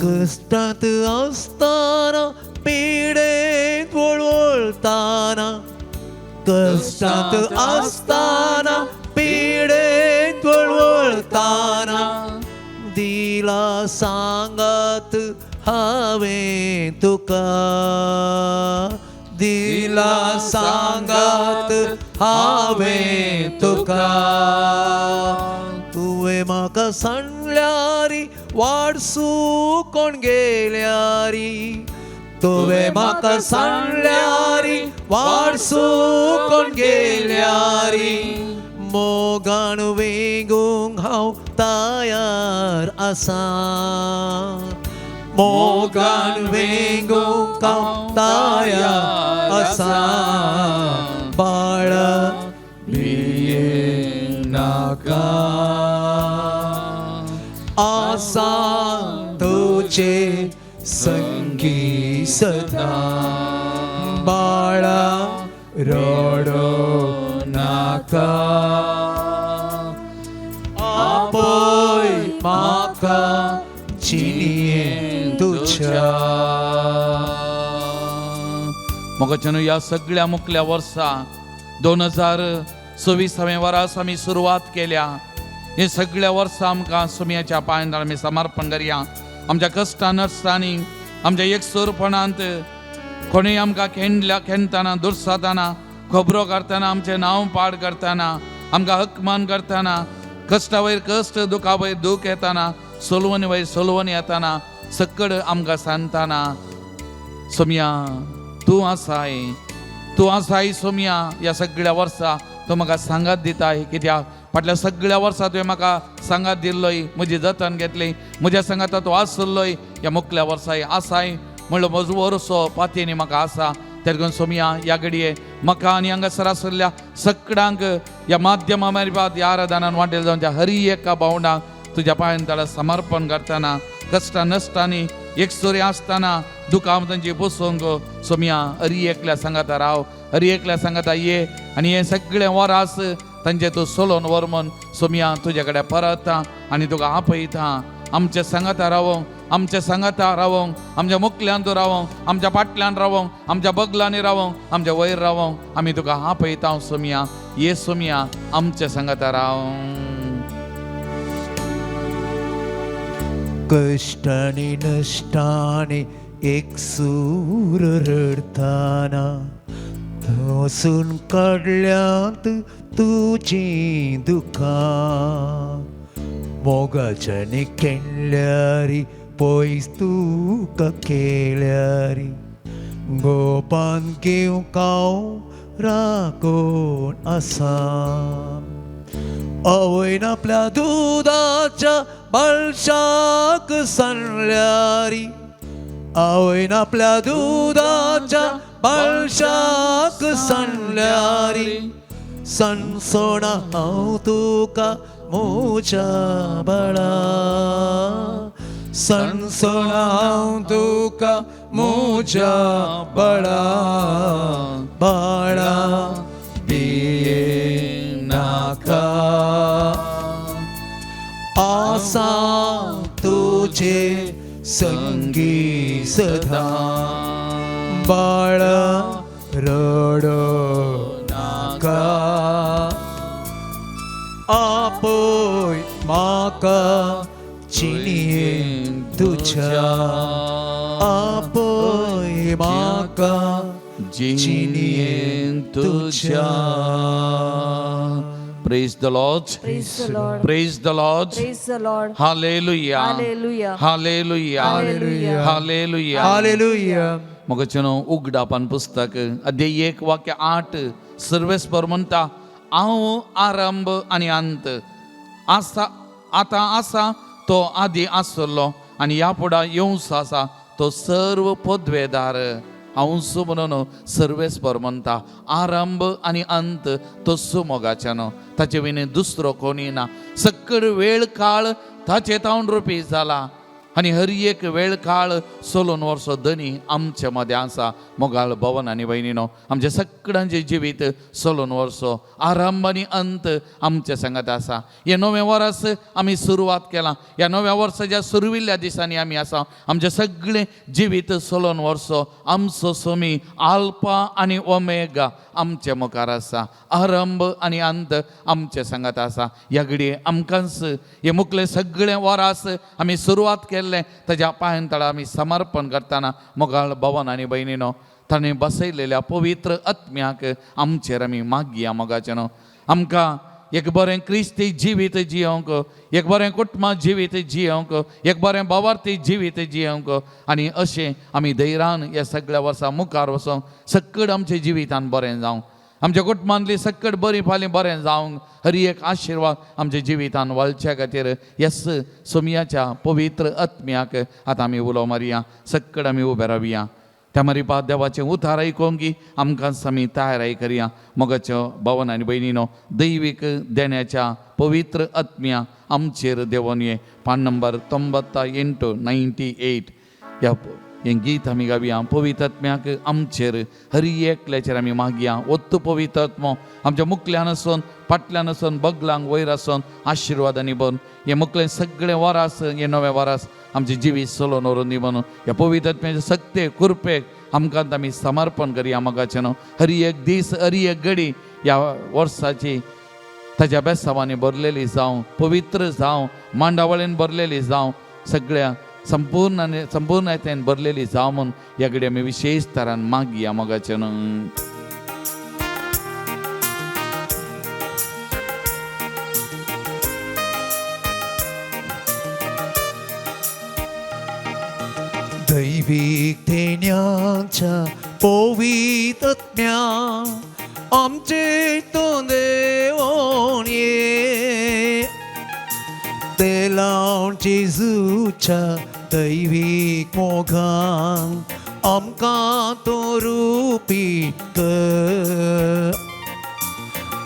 कश्टांत आसतना, पिडेंत वळवळटना, कश्टांत आसतना, पिडेंत वळवळटना, दिला सांगात हांवें तुका, दिला सांगात हांवें तुका, तुवें म्हाका म्हाका सांडल्यारी वाडसू कोण गेल्यारी, तुवें म्हाका सांडल्यारी वाडसू कोण गेल्यारी, मोगान वेगूंक हांव तयार आसा, मोगान वेगूंक हांव तयार आसा, बाळा भियेनाका, आसा तुजे संगी सदा, बाळा रडो नाका, आपय म्हाका जिणेंत तुज्या. मोगाच्यान ह्या सगळ्या मुखल्या वर्सा 2026 वर्स आमी सुरवात केल्या. हे सगळ्या वर्सा आमकां सुमयाच्या पांयार आमी समर्पण करया. आमच्या कश्टां नश्टांनी, आमच्या एकसुरपणांत कोणूय आमकां खेंडल्या खेंडताना, दुर्साताना, खबरो करतना, आमचें नांव पाड करतना, आमकां हकमान करतना, कश्टा वयर कश्ट, दुखा वयर दूख येताना, सोलवणी वयर सोलवणी येताना, सकड आमकां सांगताना सोमया तूं आसाय, तूं आसाय सोमया. ह्या सगळ्या वर्सा तूं म्हाका सांगात दिताय, कित्याक फाटल्या सगळ्या वर्सा तुवें म्हाका सांगात दिल्लोय, म्हजी जतन घेतली, म्हज्या सांगाता तूं आसलोय. ह्या मुखल्या वर्साय आसाय म्हणलो म्हजो वर्सो पातयेनी म्हाका आसा. तेरगून सोमया ह्या घडये म्हाका आनी हांगासर आशिल्ल्या सगळ्यांक ह्या माध्यमा मार्फत ह्या आराधनान वांटेल जावन त्या हरी एका भावंडाक तुज्या पांयान ताका समर्पण करतना, कश्टां नश्टांनी एकसुरी आसतना दुकां तांची बसोवंक सोमया हरी एकल्या सांगाता राव, हरी एकल्या सांगाता ये आनी हें सगळें वरास तांचे तूं सोलोवन व्हर म्हूण सोमया तुज्या कडेन परत आनी तुका आपयता. आमच्या सांगाता रावोंक, आमच्या सांगाता रावोंक, आमच्या मुखल्यान तूं रावोंक, आमच्या फाटल्यान रावोंक, आमच्या बगलांनी रावोंक, आमच्या वयर रावोंक आमी तुका आपयता सोमया. ये सोमया आमच्या सांगाता राव. कश्टांनी नश्टांनी एकसूर रडताना वचून काडल्यांत तुजीं दुकां, मोगाच्यानी केल्यारी पयस तुका केल्यारी, गोपान घेवंक हांव राखून आसा. आवयन आपल्या दुदाच्या बाळशाक सांडल्यारी, आवयन आपल्या दुदाच्या बाळशाक सांडल्यारी, सणसोणा हांव तुका म्हज्या बाळा, सणसोणा हांव तुका म्हज्या बाळा, बाळा भियेनाका, आसा तुजे संगी सदा, बाळा रडो नाका, आपय म्हाका जिणेंत तुज्या, आपय म्हाका जिणेंत तुज्या. Praise the Lord. Praise the Lord. Praise the Lord. Praise the Lord. Hallelujah. Hallelujah. Hallelujah. Hallelujah. Hallelujah. Hallelujah. मोगाचेनो उगडापान पुस्तक अध्याय 1 वाक्य 8 सर्वेस्पर म्हणटा हांव आरंभ आनी अंत आसा, आतां आसा तो आदी आसलो आनी ह्या फुडें येवचो आसा तो सर्व पदवेदार. हांव म्हणून सर्वेस्पर म्हणटा आरंभ आनी अंत तो सुमोगाच्यानो, ताचे विणे दुसरो कोणी ना. सकळ वेळ काळ ताचे तावन रुपी जाला आनी हर एक वेळ काळ सोलून वर्सो धनी आमचे मदें आसा. मोगाळ भवन आनी भयणीनो, आमच्या सगळ्यांचें जिवीत सोलून वर्सो आरंभ आनी अंत आमचे सांगात आसा. हें नवें वर्स आमी सुरवात केलां. ह्या नव्या वर्साच्या सुरविल्ल्या दिसांनी आमी आसा. आमचें सगळें जिवीत सोलून वर्सो आमचो सोमी आल्पा आनी ओमेगा आमचे मुखार आसा. आरंभ आनी अंत आमचे सांगात आसा. ह्या घडये आमकांच हे मुखले सगळें वरास आमी सुरवात केल्लें ताज्या पांयां तळा आमी समर्पण करतना मोगाळ भवन आनी भयणीनो, ताणें बसयलेल्या पवित्र आत्म्याक आमचेर आमी मागया. मोगाचें न्हू आमकां एक बरें क्रिस्ती जिवीत जियोंक, एक बरें कुटुंबा जिवीत जियोंक, एक बरें भावार्थी जिवीत जियोंक आनी अशें आमी धैर्यान ह्या सगळ्या वर्सां मुखार वचोंक सक्कड आमच्या जिवितान बरें जावं, आमच्या कुटुंबांतली सक्कड बरी फाल्यां बरें जावंक हर एक आशिर्वाद आमच्या जिवितान वाळच्या खातीर येस सोमयाच्या पवित्र आत्म्याक आतां आमी उलो मारया, सक्कड आमी उबे रावया. त्या मारी देवाचें उतार आयकोंक की आमकां आमी तयाराय करया. मोगाच्यो भावन आनी भयणीनो, दैवीक देण्याच्या पवित्र आत्म्या आमचेर देवोन ये. पान नंबर 98, 98 ह्या हें गीत आमी गावया. पवित्र आत्म्याक आमचेर हर एकल्याचेर आमी मागया. ओत्तू पवित्र आत्मो आमच्या मुखल्यान आसून, फाटल्यान आसून, बगलांक वयर आसून आशिर्वादांनी भरून हें मुखलें सगळें वरास, हें नवें वरास आमचें जिवीत चलोवन व्हरून दी म्हणून ह्या पवित्र आत्म्याचे सक्ते कृपेक आमकां आमी समर्पण करया. मोगाचें न्हू, हर एक दीस, हर एक घडी ह्या वर्साची ताज्या बेसावांनी भरलेली जावं, पवित्र जावं, मांडावळीन भरलेली जावं, सगळ्या संपूर्ण आनी संपूर्णतेन भरलेली जावं म्हूण ह्या घडी आमी विशेश तरान मागया. मोगाचें न्हू. दैवीक देण्याच्या पवित्रत्म्या आमचे तूं देवोन ये, ते लावन जेजूच्या दैवीक मोगान आमकां तूं रुपीत कर,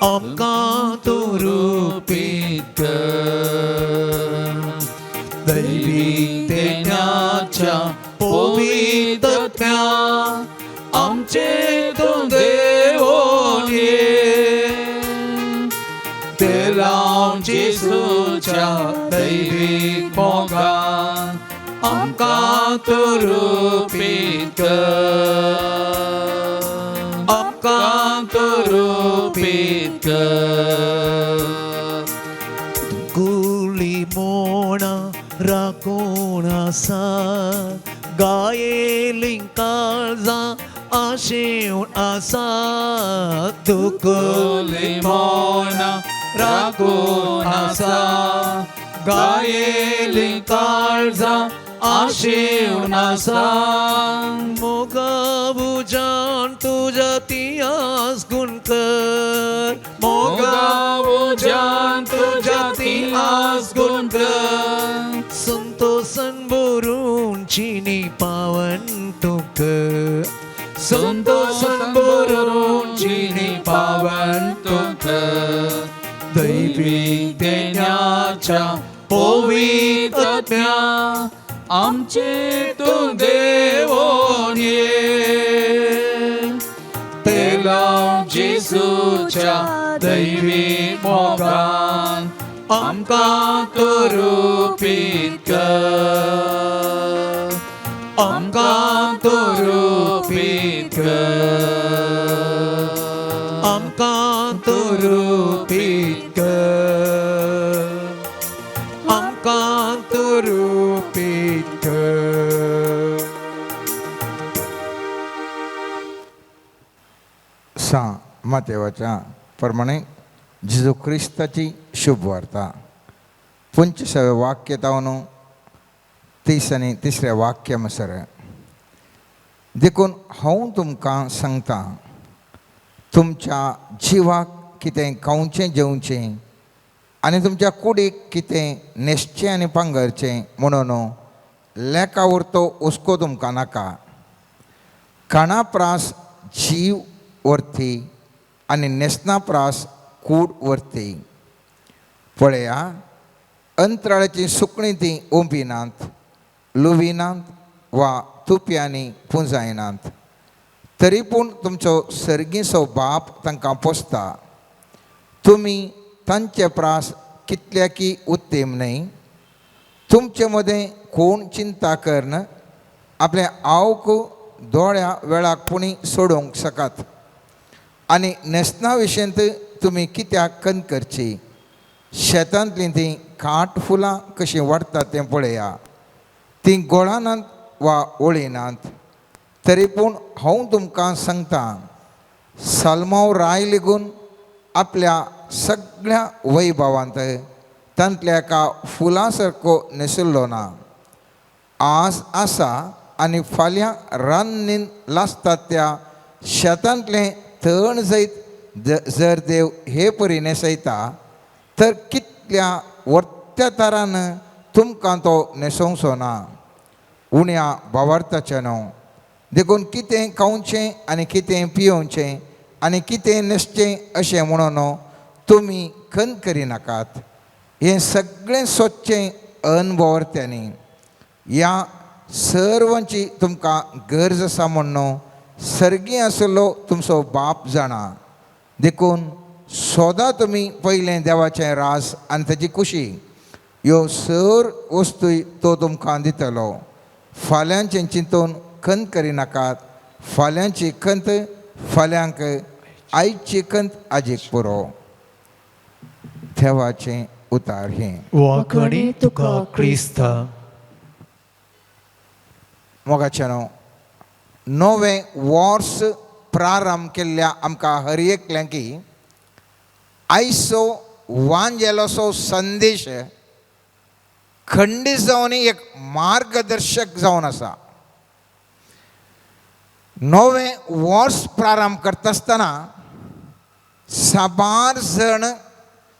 आमकां तूं रुपीत कर. दैवीक देण्याच्या पवित्रत्म्या आमचे तूं देवोन ये, ते लावन जेजूच्या दैवीक मोगान आमकां तूं रुपीत कर, आमकां तूं रुपीत कर. गुली मोणा राखून आसा, गायेली काळजां आशेवन आसा, दुकुली मोना राखून आसा, गायेली काळजां आशेवन आसा. मोगा उजान तुज्या तियास गुण कर, मोगा उजान तुज्या तियास गुण कर. संतोषन बोरून चिनी पावन तुक, संतोषन बोरून चिनी पावन तुक. दैवीक देण्याच्या पवित्र आत्म्या आमचे तूं देवोन ये, ते लावन जेजूच्या दैवीक मोगान आमकां तूं रुपीत कर, आमकां तूं रुपीत कर, आमकां तूं रुपीत कर, आमकां तूं रुपीत कर. सा मातेवाच्या प्रमाणे जेजू क्रिस्ताची शुभ वार्ता 25व्या वाक्य तावन 30 आनी तिसऱ्या वाक्य म्हणसर. देखून हांव तुमकां सांगता, तुमच्या जिवाक कितें खावचें जेवचें आनी तुमच्या कुडीक कितें न्हेसचें आनी पांगरचें म्हणून लेखा उरतो हुस्को तुमकां नाका. खाणा प्रास जीव वरती आनी न्हेसना प्रास कूड वरती. पळया, अंतराळाचीं सुकणीं तीं ओंपिनात, लुविनात वा तुप्यांनी पुंजायनात, तरी पूण तुमचो सर्गीचो बाप तांकां पोसता. तुमी तांचे प्रास कितल्याकी उत्तेम न्हय? तुमचे मदें कोण चिंता करन आपल्या आवक दोळ्या वेळाक पुणी सोडोवंक शकात? आनी न्हेसना विशयंत तुमी कित्याक कन करची? शेतांतलीं तीं काट फुलां कशीं वाडटात तें पळया. तीं गोळानात वा ओळिनात, तरी पूण हांव तुमकां सांगता, साल्मांव राय लेगून आपल्या सगळ्या वैभवांत तांतल्या एका फुलां सारको न्हेशिल्लो ना. आज आसा आनी फाल्यां रान्नीन लासतात त्या शेतांतलें तण जैत जर देव हे परी न्हेसयता तर कितल्या वर्त्या तारान तुमकां तो न्हेसोवचो ना. उण्या भावार्थाचें न्हू. देखून कितें खावचें आनी कितें पियोवचें आनी कितें न्हेसचें अशें म्हणून तुमी खंत करिनाकात. हें सगळें सोदचें अनभवर्त्यांनी. ह्या सर्वांची तुमकां गरज आसा म्हण्ण सर्गी आशिल्लो तुमचो बाप जाणा. देखून सोदा तुमी पयलें देवाचें रास आनी ताची खुशी, ह्यो सर वस्तूय तो तुमकां दितलो. फाल्यांचें चिंतून खंत करिनाकात. फाल्यांची खंत फाल्यांक, आयची खंत आजीक पुरो. देवाचें उतार हें. वाखणी तुका क्रिस्ता. मोगाचें न्हू, नवें वर्स प्रारंभ केल्ल्या आमकां हर एकल्यांकी आयचो वांजेलोसो संदेश खंडीत जावन एक मार्गदर्शक जावन आसा. नवें वर्स प्रारंभ करता आसतना साबार जण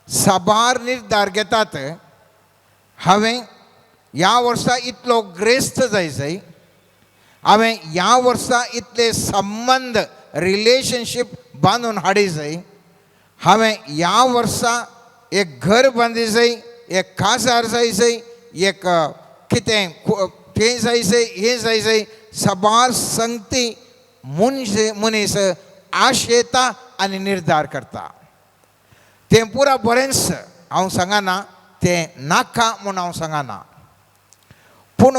साबार निर्धार घेतात. हांवें ह्या वर्सा इतलो ग्रेस्त जाय जाय, हांवें ह्या वर्सा इतले संबंद रिलेशनशीप बांदून हाडी जाय, हांवें ह्या वर्सा एक घर बांदी जाय, एक काजार जाय जाय, एक कितें तें जाय जाय, हें जाय जाय. साबार संगती मनश मनीस आशेता आनी निर्धार करता. तें पुरा बरेंच हांव सांगना, तें नाका म्हूण हांव सांगना, पूण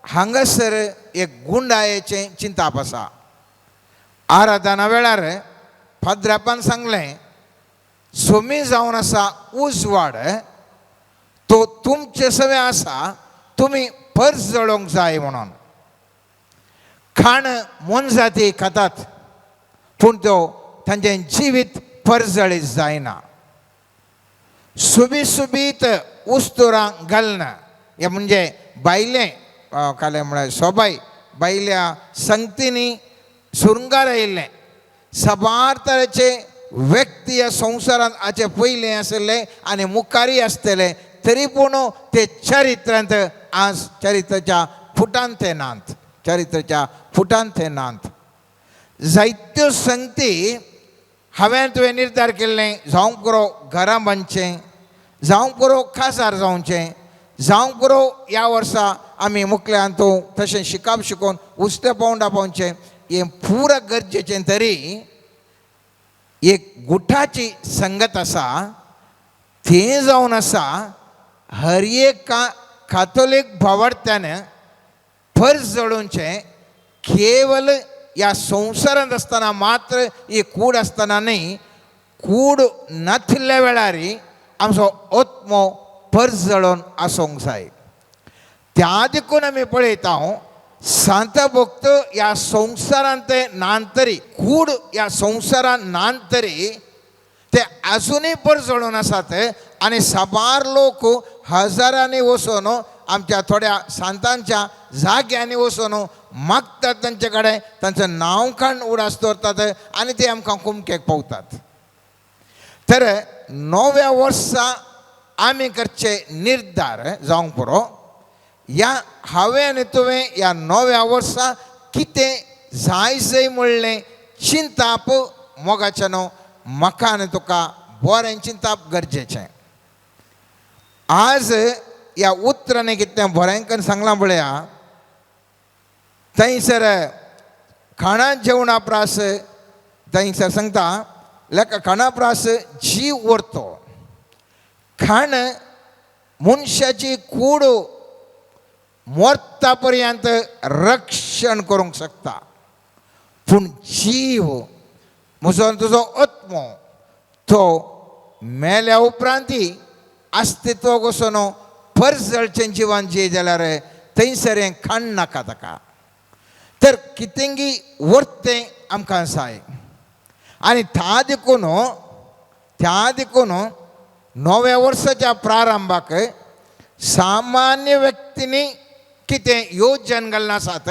हांगासर एक गुंडायेचें चिंताप आसा. आराधना वेळार पाद्रापान सांगलें, सोमी जावन आसा उजवाड, तो तुमचे सवें आसा, तुमी पर्स जळोवंक जाय म्हणून. खाण मोनजाती खातात पूण तो तांचें जिवीत परजळीत जायना. सुबीत सुबीत उस्तुरां घालना, हें म्हणजे बायलें कालें म्हळ्यार सोबाय बायल्या संगतींनी सुरंगार आयिल्लें. साबार तरेचे व्यक्ती ह्या संवसारांत हाचे पयलें आशिल्ले आनी मुखारय आसतले, तरी पूण ते चरित्रांत आज चरित्राच्या फुटांत ते नात, चरित्राच्या फुटांत ते नात. जायत्यो संगती हांवें तुवें निर्धार केल्लें, जावंक पुरो घरां बांदचें, जावंक पुरो काजार जावचें, जावंक पुरो ह्या वर्सा आमी मुखल्यान तूं तशें शिकप शिकोवन उस्त्या पावंडा पावचें, हें पुरा गरजेचें. तरी एक गुठाची संगत आसा, तें जावन आसा हर एका कातोलीक भावार्थ्यान फर्ज जळोवचें. केवल ह्या संवसारांत आसतना मात्र ही कूड आसतना न्ही, कूड नाशिल्ल्या वेळार आमचो आत्मो पर्ज जळोवन आसूंक जाय. त्या देखून आमी पळयता सांत भक्त ह्या संवसारांत नान तरी, कूड ह्या संवसारांत नान तरी ते आजुनूय परजळून आसात आनी साबार लोक हजारांनी वचून आमच्या थोड्या सांतांच्या जाग्यांनी वचून मागतात तांचे कडेन, तांचें नांव काण उडास दवरतात आनी ते आमकां कुमकेक पावतात. तर नव्या वर्सा आमी करचे निर्धार जावंक पुरो. ह्या हांवें आनी तुवें ह्या नव्या वर्सा कितें जाय जाय म्हणलें चिंताप मोगाचें न्हू, म्हाका आनी तुका बरें चिंताप गरजेचें. आज ह्या उतरांनी कितें बरें करून सांगलां पळया, थंयसर खाणा जेवणा प्रास थंयसर सांगता लेखा खाणा प्रास जीव उरतो. खाण मनशाची कूड मरता पर्यंत रक्षण करूंक शकता, पूण जीव म्हजो तुजो आत्मो तो मेल्या उपरांतय अस्तित्व वचून परजळचें जिवन जिये जाल्यार थंयसर हें खाण नाका ताका. तर कितेंगी वरतें आमकां जाय आनी ता देखून त्या देखून नव्या वर्साच्या प्रारंभाक सामान्य व्यक्तींनी कितें योजन घालना आसात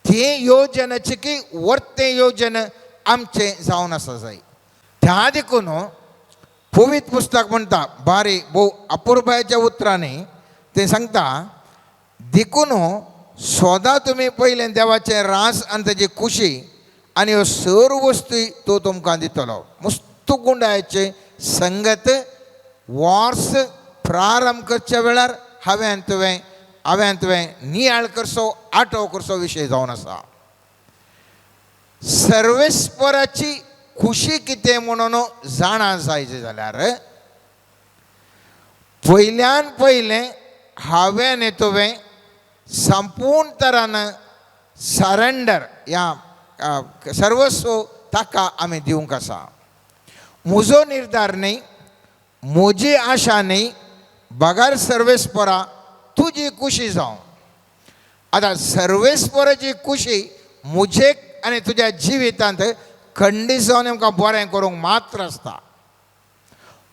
ती योजनाची की वर्तें योजन आमचें जावन आसा जाय. त्या देखून पवित्र पुस्तक म्हणटा बारी भोव अपुरबायेच्या उतरांनी तें सांगता, देखून सदां तुमी पयलें देवाचें रास आनी ताजी खुशी आनी ह्यो सर्व वस्तू तो तुमकां दितलो. मस्त गुंडायचें संगत वर्स प्रारंभ करच्या वेळार हांवें तुवें नियाळ करचो, आठव करचो विशय जावन आसा. सर्वेस्पराची खुशी कितें म्हणून जाणा जायचें जाल्यार पयल्यान पयलें हांवें आनी तुवें संपूर्ण तरान सरेंडर ह्या सर्वस्व ताका आमी दिवंक आसा. म्हजो निर्धार न्ही, म्हजी आशा न्ही, बगर सर्वेस्परा तुजी खुशी जावं. आतां सर्वेस्पराची खुशी म्हजे आनी तुज्या जिवितांत खंडीत जावन आमकां बरें करूंक मात्र आसता.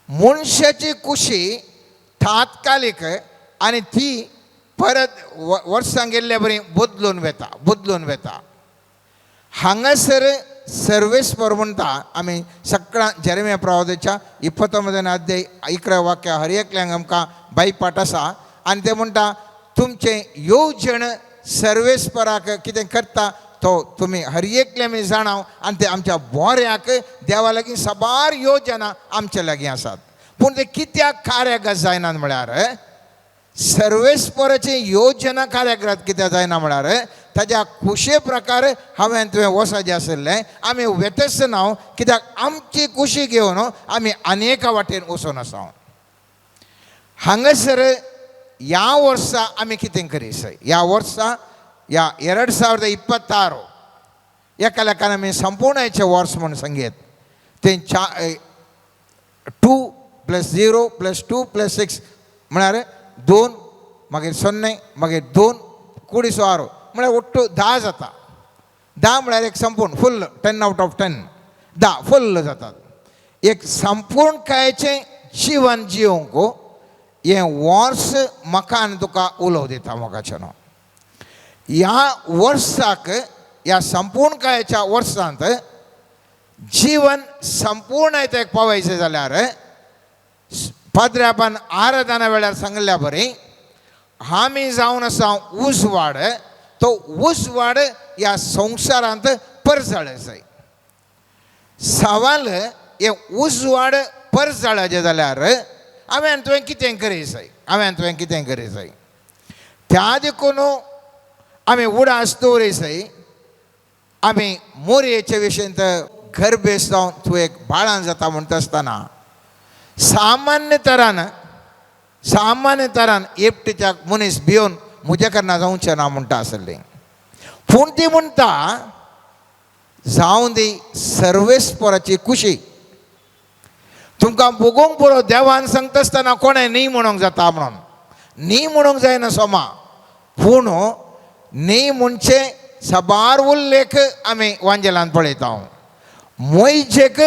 मनशाची खुशी तात्कालीक आनी ती परत वर्सां गेल्ले बरी बदलून वेता, बदलून वेता. हांगासर सर्वेस्पर म्हणटा आमी सगळ्या जेरेमिया प्रवादाच्या 29 अध्याय 11 वाक्य हर एकल्यांक आमकां बायपाट आसा आनी ते म्हणटा तुमचें येवजण सर्वेस्पराक कितें करता तो तुमी हर एकले आमी जाणाव आनी ते आमच्या बोऱ्याक देवा लागीं साबार योजना आमच्या लागीं आसात. पूण ते कित्याक कार्यागत जायनात म्हळ्यार सर्वेस्पराची योजना कार्यग्रत कित्याक जायना म्हळ्यार ताज्या खुशे प्रकार हांवें तुवें वचपाचें आशिल्लें आमी वेतच ना, कित्याक आमची खुशी घेवन आमी अनेका वाटेन वचून आसा. हांगासर ह्या वर्सा आमी कितें करीत, ह्या वर्सा ह्या 2026 एका लेखान आमी संपूर्णाचें वर्स म्हूण सांगयत तें 2 + 0 + 2 + 6 म्हळ्यार 2 मागीर 0 मागीर 2 कुडीसो 6 म्हळ्यार ಒಟ್ಟು 10 जाता. 10 म्हळ्यार एक संपूर्ण फुल्ल 10 out of 10 10 फुल्ल जातात. एक संपूर्णकायेचें जिवन जिवंक हें वर्स म्हाका आनी तुका उलोव दिता. मोगाचें ह्या वर्साक ह्या संपूर्णकायेच्या वर्सांत जीवन संपूर्ण एक पावयचें जाल्यार पाद्र्यापान आराधना वेळार सांगिल्ल्या बरी आमी जावन आसा उजवाड, तो उजवाड ह्या संवसारांत परजळ जाय. सवाल हे उजवाड परजळाचें जाल्यार हांवें तुवें कितें करीत जाय, हांवें तुवें कितें करीत जाय. त्या देखून आमी उडास दवरी जाय. आमी मोरयेचे विशयंत गर्भेस जावन तूं एक बाळान जाता म्हणटा आसतना सामान्य तरान एकटेच्या मनीस भिवन म्हज्या कारणान जावचें ना म्हणटा आसलें. पूण ती म्हणटा जावं दी सर्वेस्पराची खुशी. तुमकां भोगोवंक पुरो देवान सांगता आसतना कोणें न्ही म्हणूंक जाता म्हणून न्ही म्हणूंक जायना सोमा. पूण न्ही म्हणचे साबार उल्लेख आमी वांजेलान पळयता. मोयजेक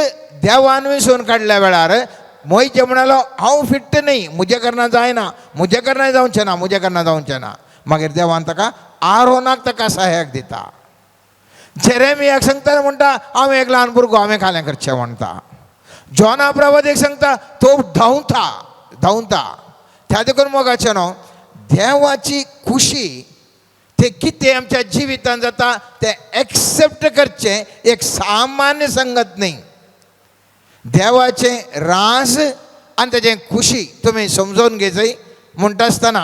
देवान विसून काडल्या वेळार मोयजे म्हणालो हांव फिट्ट न्ही, म्हज्या कारणान जायना, म्हज्या कारणान जावचें ना, म्हज्या कारणान जावचें ना. मागीर देवान ताका आरोनाक ताका सहायक दिता. जेरेमियाक सांगता म्हणटा हांव एक ल्हान भुरगो, हांवें खालें करचें म्हणटा. जॉना प्रवादेक सांगता तो धांवता धांवता. त्या देखून मोगाचें न्हू देवाची खुशी ते कितें आमच्या जिवितांत जाता तें एक्सेप्ट करचें एक सामान्य संगत न्ही. देवाचें रास आनी ताजें खुशी तुमी समजून घेयचय म्हणटा आसतना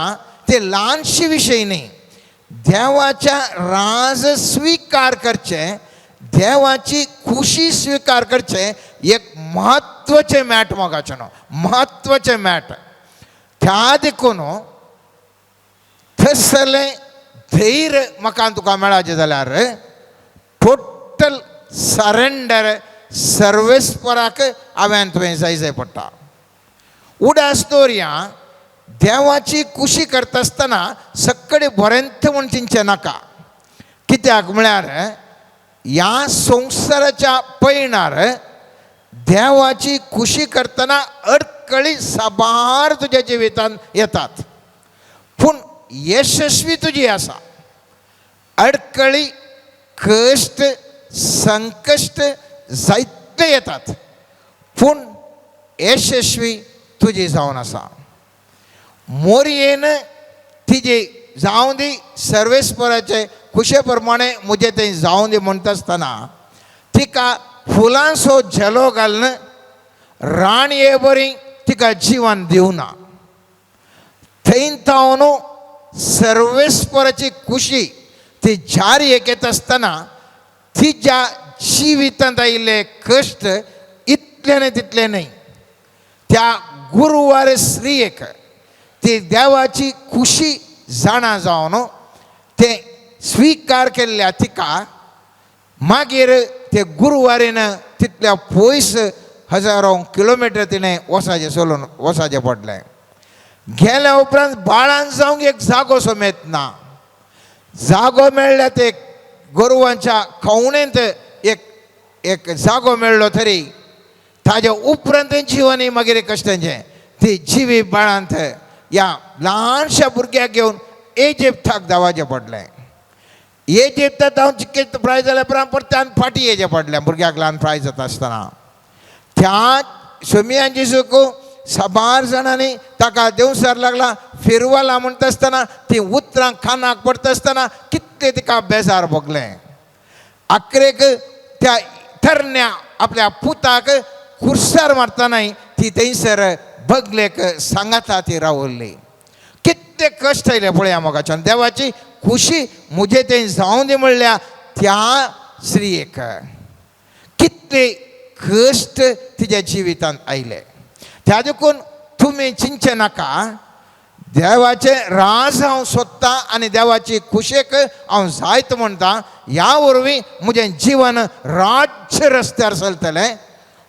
ते ल्हानशी विशय न्ही. देवाच्या राज स्विकार करचें, देवाची खुशी स्विकार करचें एक म्हत्वाचें मॅट मोगाचें न्हू, म्हत्वाचें मॅट. त्या देखून थंयसरलें धैर्य म्हाका तुका मेळाचें जाल्यार टोटल सरेंडर सर्वेस्पराक हांवें तुवें जाय जाय पडटा. उडास दवरया देवाची खुशी करता आसतना सगळे बरेंत म्हूण चिंतचें नाका. कित्याक म्हळ्यार ह्या संवसाराच्या पयणार देवाची खुशी करतना अडकळी साबार तुज्या जिवितांत येतात, पूण यशस्वी तुजी आसा. अडकळी, कश्ट, संकश्ट जायते येतात, पूण यशस्वी तुजी जावन आसा. मोरयेन तिजी जावं दी सर्वेस्पराचे खुशे प्रमाणे म्हजें तें जावं दी म्हणटा आसतना तिका फुलांचो झेलो घालून राणये बरी तिका जिवन दिवना. थंय तावन सर्वेस्पराची खुशी ती जारी येत आसतना तिच्या जिवितांत आयिल्ले कश्ट इतले न्हय तितले न्हय, त्या गुरवार स्त्रियेक ती देवाची खुशी जाणा जावन तें स्विकार केल्ल्या तिका मागीर ते गुरवारीन तितल्या पयस हजारो किलोमिटर तिणें वसाचें चलून वसाचें पडलें. गेल्या उपरांत बाळान जावंक एक जागो समेत ना. जागो मेळ्ळ्या ते गोरवांच्या खवणेंत एक एक जागो मेळ्ळो तरी ताज्या उपरांत जिवनय मागीर कश्टांचें ती जिवी बाळांत ह्या ल्हानशा भुरग्याक घेवन इजिप्ताक धांवाचें पडलें. इजिप्ताक धांवन चिके प्राय जाल्या उपरांत परत्यान फाटीं येचें पडलें भुरग्याक ल्हान प्राय जाता आसतना. त्या सोमियान जेजूक साबार जाणांनी ताका देंवसार लागला फिरवाला म्हणटा आसतना ती उतरां कानाक पडटा आसतना कितलें तिका बेजार भोगलें. आखरेक त्या तरण्या आपल्या पुताक कुर्सार मारतनाय ती थंयसर बगलेक सांगाता ती रावल्ली. कितले कश्ट आयले पळया मोगाच्यान देवाची खुशी म्हजें तें जावं दी म्हणल्या त्या स्त्रियेक कितले कश्ट तिज्या जिवितांत आयले. त्या देखून तुमी चिंतचें नाका, देवाचें राज हांव सोदतां आनी देवाची खुशेक हांव जायत म्हणटा. ह्या वरवीं म्हजें जिवन राज्य रस्त्यार चलतलें.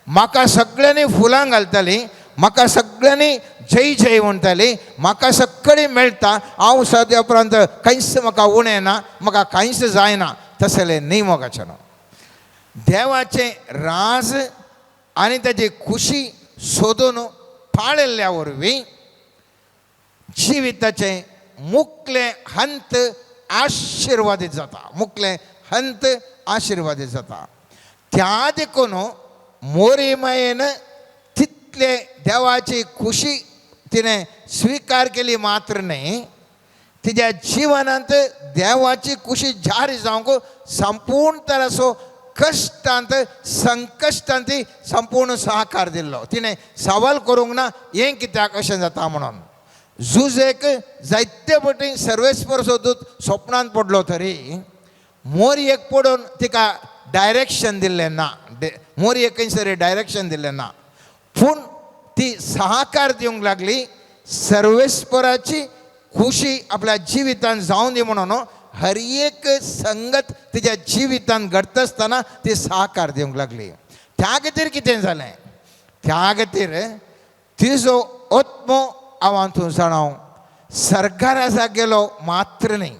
म्हाका सगळ्यांनी फुलां घालतलीं, म्हाका सगळ्यांनी जय जय म्हणटली, म्हाका सगळीं मेळटा. हांव सद्या उपरांत कांयच म्हाका उणें ना, म्हाका कांयच जायना, तसलें न्ही मोगाचें. देवाचें राज आनी ताची खुशी सोदून पाळिल्ल्या वरवीं जिविताचें मुकलें हंत आशिर्वादीत जाता, मुकलें हंत आशिर्वादीत जाता. त्या देखून मोरी मायेन तितले देवाची खुशी तिणें स्विकार केली मात्र न्हय, तिज्या जिवनांत देवाची खुशी जारी जावंक संपूर्ण तराचो कश्टांत संकश्टांत ती संपूर्ण सहकार दिल्लो. तिणें सवाल करूंक ना हें कित्याक अशें जाता म्हणून. जुजेक जायते पटी सर्वेस्पर दूत स्वप्नांत पडलो तरी मोरयेक पडून तिका डायरेक्शन दिल्लें ना, मोरयेक खंयसर डायरेक्शन दिल्लें ना, पूण ती सहकार दिवंक लागली. सर्वेस्पराची खुशी आपल्या जिवितांत जावं दी म्हणून हर एक संगत तिच्या जिवितांत घडटा आसतना ती सहकार दिवंक लागली. त्या खातीर कितें जालें, त्या खातीर तिजो आत्मो हांव तूं जाणा सरकारासा गेलो मात्र न्ही,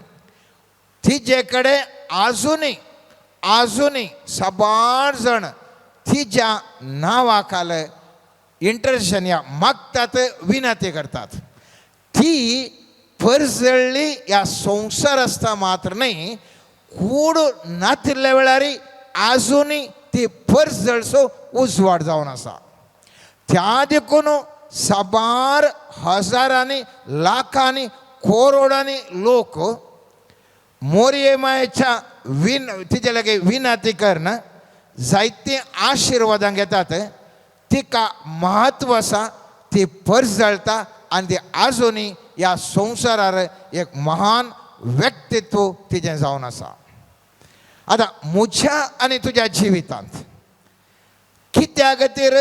तिजे कडेन आजुनूय आजुनूय साबार जाण तिज्या नांवा खाल इंटरसेशन ह्या मागतात, विनंती करतात. ती परजळ्ळी ह्या संवसार आसता मात्र न्ही, कूड नातिल्ल्या वेळार आजुनूय ती परजळसो उजवाड जावन आसा. त्या देखून साबार हजारांनी लाखांनी करोडांनी लोक मोरये मायेच्या विन तिजे लागीं विनंती करून जायतीं आशिर्वादां घेतात. तिका म्हत्व आसा, ती परजळटा आनी ती आजुनूय ह्या संवसारार एक महान व्यक्तित्व तिजें जावन आसा. आतां म्हज्या आनी तुज्या जिवितांत कित्या खातीर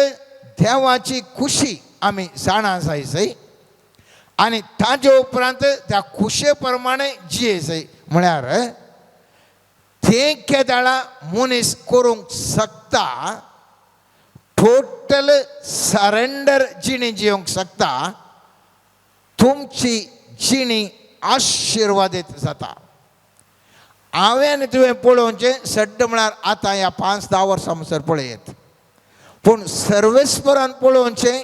देवाची खुशी आमी जाणा जाय जाय आनी ताजे उपरांत त्या खुशे प्रमाणे जिये जाय, म्हळ्यार तें केदाळा मनीस करूंक शकता, टोटल सरेंडर जिणी जिवंक शकता, तुमची जिणी आशिर्वादीत जाता. हांवें आनी तुवें पळोवचें सड्ड म्हळ्यार आतां ह्या 5-10 वर्सां म्हणसर पळयत, पूण सर्वेस्परान पळोवचें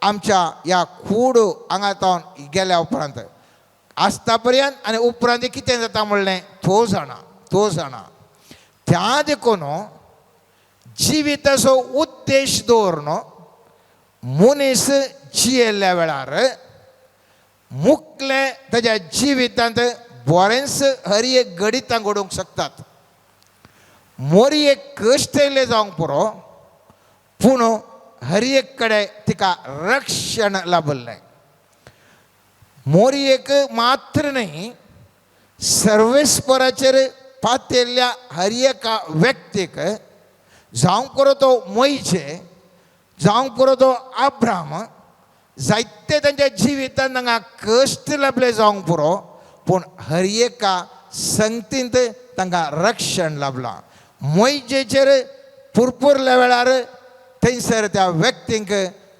आमच्या ह्या कूड हांगा तावन गेल्या उपरांत आसता पर्यंत आनी उपरांत कितें जाता म्हणलें तो जाणा, तो जाणा. त्या देखून जिविताचो उद्देश दवरून मनीस जियेल्ल्या वेळार मुकले ताज्या जिवितांत बरेंच हर एक गणितां घडोवंक शकतात. मोरयेक कश्ट येयले जावंक पुरो, पूण हर एक कडेन तिका रक्षण लाभल्लें. मोरयेक मात्र न्हय, सर्वेस्पराचेर पातेल्ल्या हर एका व्यक्तीक, जावंक पुरो तो मोयचे, जावंक पुरो तो आब्राम, जायते तांच्या जिवितांत हांगा कश्ट लाभले जावंक पुरो, पूण हर एका संगतींत तांकां रक्षण लाभलां. मोयजेचेर पुरपुरल्या वेळार थंयसर त्या व्यक्तींक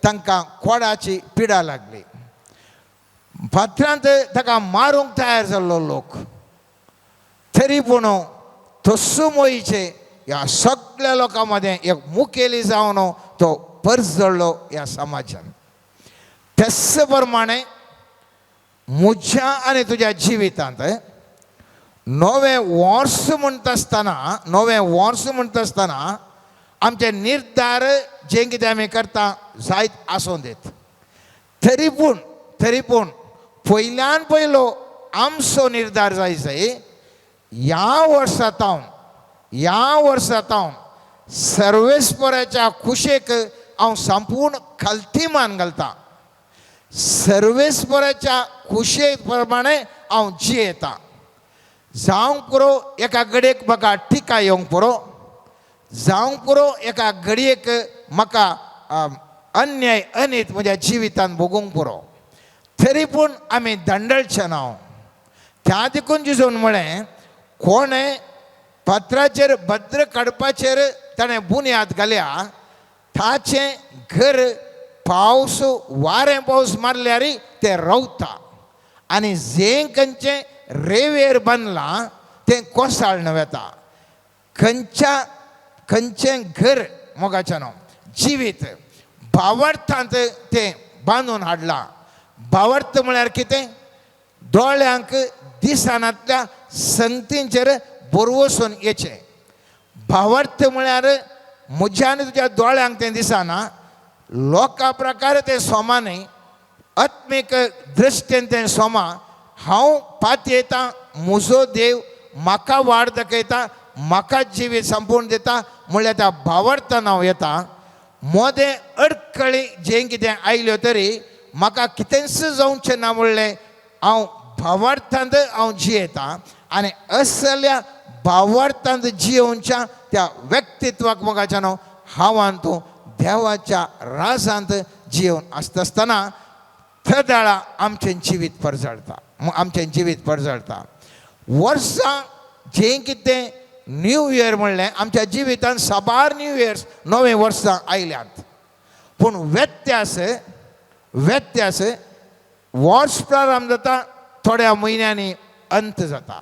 तांकां कोडाची पिडा लागली. फातरांत ताका मारूंक तयार जाल्लो लोक, तरी पूण तस्सो मोयचे ह्या सगळ्या लोकां मदें एक मुखेली जावन तो परजळ्ळो ह्या समाजान. तेच प्रमाणे म्हज्या आनी तुज्या जिवितांत नवें वर्स म्हणटा आसतना, नवें वर्स म्हणटा आसतना आमचे निर्धार जे कितें आमी करता जायत आसूं दीत, तरी पूण पयल्यान पयलो आमचो निर्धार जाय जाय ह्या वर्सा तावन, ह्या वर्सा तावन सर्वेस्पराच्या खुशेक हांव संपूर्ण खालती मान घालता. सर्वेस्पराच्या खुशे प्रमाणे हांव जियेता. जावंक पुरो एका घडयेक म्हाका टिका येवंक पुरो, जावंक पुरो एका घडयेक म्हाका अन्याय अनीत म्हज्या जिवितांत भोगूंक पुरो, तरी पूण आमी दंडळचे ना. त्या देखून जेजून म्हळें, कोणें पत्राचेर भद्र काडपाचेर ताणें बुन्याद घाल्या, ताचें घर पावस वारें पावस मारल्यार तें रावता, आनी जें खंयचें रेवेर बांदलां तें कोसाळून वता. खंयच्या खंयचें घर मोगाचें न्हू जिवीत भावार्थांत तें बांदून हाडलां. भावार्थ म्हळ्यार कितें? दोळ्यांक दिसनातल्या संगतींचेर बरवसून येचें. भावार्थ म्हळ्यार म्हज्या आनी तुज्या दोळ्यांक तें दिसना, लोकां प्रकार तें सोमा न्हय, आत्मीक दृश्टीन तें सोमा. हांव पातयेतां, म्हजो देव म्हाका वाड दाखयता, म्हाका जिवीत संपूर्ण दिता म्हणल्यार त्या भावार्थान हांव येता. मोदें अडकळी जें कितें आयल्यो तरी म्हाका कितेंच जावचें ना म्हणलें हांव भावार्थांत हांव जियेता. आनी असल्या भावार्थांत जियोवच्या त्या व्यक्तित्वाक मोगाच्या न्हू हांवान तूं देवाच्या राजांत जियोवन आसता आसतना थदाळा आमचें जिवीत परजळटा, आमचें जिवीत परजळटा. वर्सां जें कितें न्यू इयर म्हणलें आमच्या जिवितांत साबार न्यू इयर्स नवें वर्सां आयल्यांत, पूण व्यत्यास व्यत्यास वर्स प्रारंभ जाता थोड्या म्हयन्यांनी अंत जाता,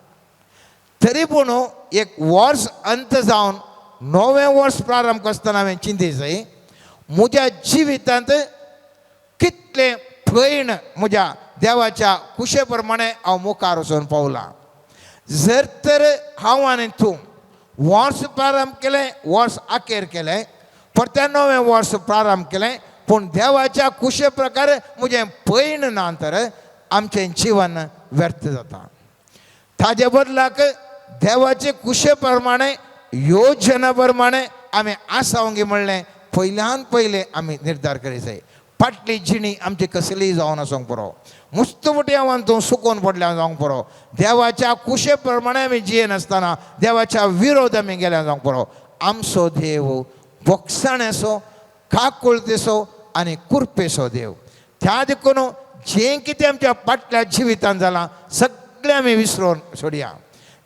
तरी पूण एक वर्स अंत जावन नवें वर्स प्रारंभ करतना हांवें चिंती जाय म्हज्या जिवितांत कितलें पयण म्हज्या देवाच्या कुशे प्रमाणे हांव मुखार वचून पावलां. जर तर हांव आनी तूं वर्स प्रारंभ केलें, वर्स अखेर केलें, परतें नवें वर्स प्रारंभ केलें, पूण देवाच्या कुशे प्रकार म्हजें पयण ना तर आमचें जिवन व्यर्थ जाता. ताजे बदलाक देवाचे कुशे प्रमाणे योजना प्रमाणे आमी आसावंगी म्हणलें पयल्यान पयलें आमी निर्धार करी जाय. फाटली जिणी आमची कसलीय जावन आसूंक पुरो, मुस्तमुटी हांवान तूं सुकोवन पडल्या जावंक पुरो, देवाच्या कुशे प्रमाणे आमी जियेनासतना देवाच्या विरोध आमी गेल्या जावंक पुरो. आमचो देव बोगसाणेचो, काकुळतेचो आनी कुरपेचो देव. त्या देखून जें कितें आमच्या फाटल्या जिवितांत जालां सगळें आमी विसरून सोडया.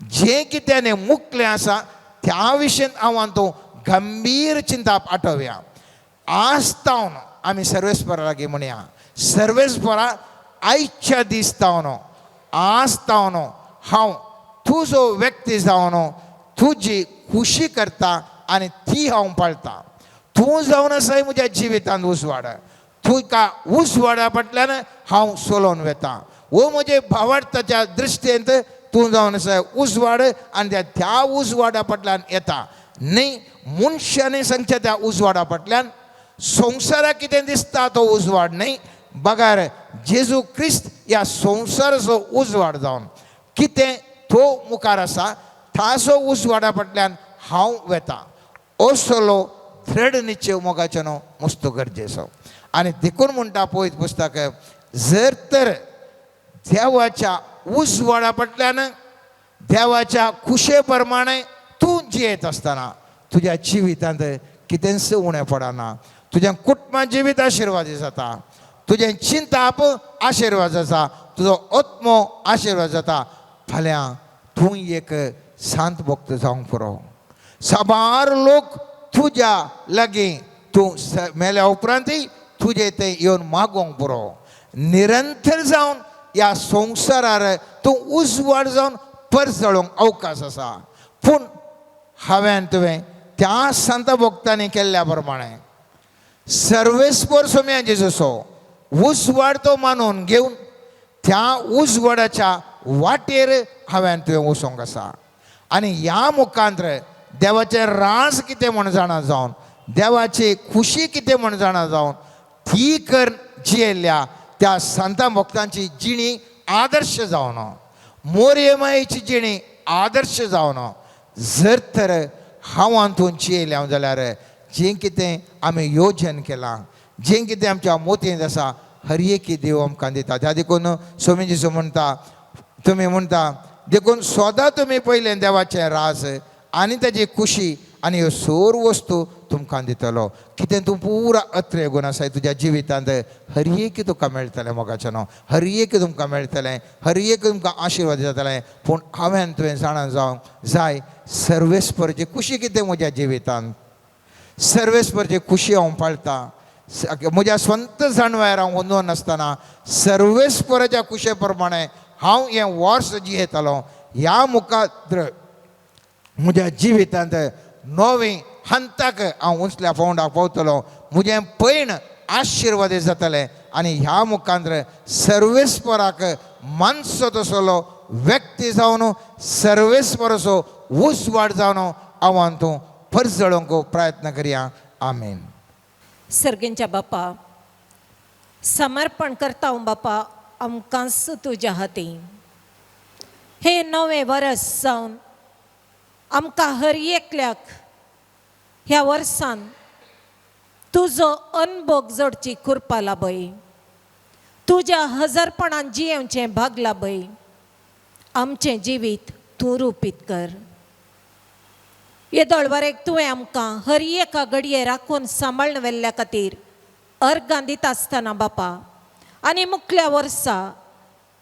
जें कितें आनी मुकलें आसा त्या विशयन हांव तूं गंभीर चिंता आठोवया. आज तावन आमी सर्वेस्परा लागीं म्हणया, सर्वेस्परा आयच्या दीस तावन आज तावन हांव तुजो व्यक्ती जावन तुजी खुशी करता आनी ती हांव पाळटा. तूं जावन आसाय म्हज्या जिवितांत उजवाड, तुका उजवाडा फाटल्यान हांव चलोवन वेता. वो म्हजे भावार्थाच्या दृश्टेंत तूं जावन आसाय उजवाड आनी त्या उजवाडा फाटल्यान येता. न्ही मनशांनी सांगच्या त्या उजवाडा फाटल्यान संवसाराक कितें दिसता तो उजवाड न्ही, बगार जेजू क्रिस्त ह्या संवसाराचो उजवाड जावन कितें तो मुखार आसा ताचो उजवाडा फाटल्यान हांव वेता. असलो दृढ निश्चय मोगाचें न्हू मस्त गरजेचो. आनी देखून म्हणटा पवित्र पुस्तक, जर तर देवाच्या उजवाडा फाटल्यान देवाच्या खुशे प्रमाणे तूं जियेत आसतना तुज्या जिवितांत कितेंच उणें पडना, तुजें कुटुंबा जिवीत आशिर्वादी जाता, तुजें चिंताप आशिर्वाद जाता, तुजो आत्मो आशिर्वाद जाता. फाल्यां तूं एक शांत भक्त जावंक पुरो. साबार लोक तुज्या लागीं तूं मेल्या उपरांतय तुजे ते येवन मागोंक पुरो. निरंतर जावन ह्या संवसारार तूं उजवाड जावन परजळोंक अवकाश आसा. पूण हांवें तुवें त्या संत भक्तांनी केल्ल्या प्रमाणे सर्वेस्पर सोम्या जेजूचो उजवाड तो मानून घेवन त्या उजवाडाच्या वाटेर हांवें तुवें वचोंक आसा. आनी ह्या मुखांतर देवाचें राज कितें म्हण जाणा जावन, देवाची खुशी कितें म्हण जाणा जावन ती कर जियेल्ल्या त्या संता भक्तांची जिणी आदर्श जावन, मोरयमायेची जिणी आदर्श जावन जर तर हांव हातून जियेलें हांव जाल्यार जें कितें आमी योजन केलां, जें कितें आमच्या मोतयेंत आसा, हर एक देव आमकां दिता. त्या देखून स्वामी जेजू म्हणटा, तुमी म्हणटा देखून सदां तुमी पयलें देवाचें राज आनी ताजी खुशी आनी ह्यो सोर वस्तू तुमकां दितलो. कितें तूं पुरा अत्रे गुण आसाय तुज्या जिवितांत हर एक तुका मेळटलें मोगाचें न्हू, हर एक तुमकां मेळटलें, हर एक तुमकां आशिर्वाद जातलें. पूण हांवें तुवें जाणा जावंक जाय सर्वेस्परची खुशी कितें म्हज्या जिवितांत, सर्वेस्परची खुशी हांव पाळटां, म्हज्या स्वंत जाणवायर हांव अंदून नासतना सर्वेस्पराच्या खुशे प्रमाणे हांव हें वर्स जियेतालो. ह्या मुखार म्हज्या जिवितांत नवी हंताक हांव उंचल्या पावंडाक पावतलो, म्हजें पयण आशिर्वादी जातलें आनी ह्या मुखांतर सर्वेस्पराक मानसो तसलो व्यक्ती जावन सर्वेस्पराचो उजवाड जावन हांव हातूंत परजळोवंक प्रयत्न करया. आमेन. सर्गेंच्या बापा, समर्पण करता हांव बापा आमकांच तुज्या हाती. हे नवें वरस जावन आमकां हर एकल्याक ह्या वर्सान तुजो अनभोग जोडची कृपा लाभय, तुज्या हजारपणान जियेवचें भाग लाभय, आमचें जिवीत तूं रुपीत कर. येदोळ वरेक तुवें आमकां हर एका घडये राखून सांबाळून व्हेल्ल्या खातीर अर्गां दिता आसतना बापा, आनी मुखल्या वर्सा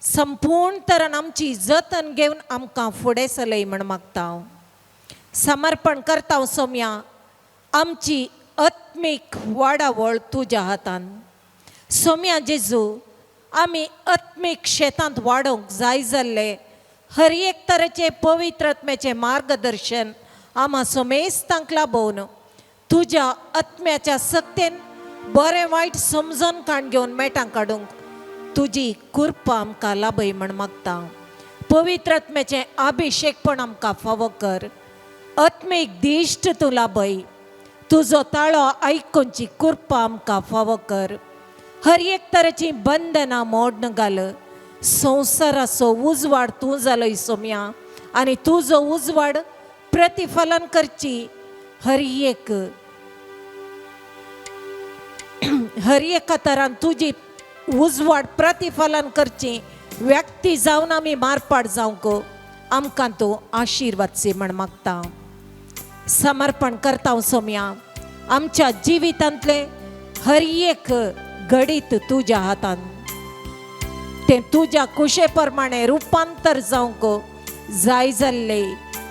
संपूर्ण तरान आमची जतन घेवन आमकां फुडें चलय म्हण मागता हांव. समर्पण करता हांव सोम्या आमची आत्मीक वाडावळ तुज्या हातान. सोम्या जेजू, आमी आत्मीक शेतांत वाडोवंक जाय जाल्ले हर एक तरेचे पवित्र आत्म्याचें मार्गदर्शन आमा सोमेस्तांक लाभोवन तुज्या आत्म्याच्या सक्तेन बरें वायट समजून काण घेवन मेटां काडूंक तुजी कृपा आमकां लाभय म्हण मागता. पवित्र आत्म्याचें अभिशेकपण आमकां फावो कर, आत्मीक दिश्ट तूं लाभय, तुजो ताळो आयकुची कृपा आमकां फावो कर. हर एक तरेचीं बंधनां मोडन घाल, संवसाराचो उजवाड तूं जालोय सोम्या आनी तुजो उजवाड प्रतिफलन करची हर एक हर एका तरान तुजी उजवाड प्रतिफलन करची व्यक्ती जावन आमी मारपाट जावंक आमकां तूं आशिर्वाद म्हण मागता. समर्पण करता हांव सोम्या आमच्या जिवितांतलें हर एक घडीत तुज्या हातान, तें तुज्या कुशे प्रमाणे रुपांतर जावंक जाय जाल्ले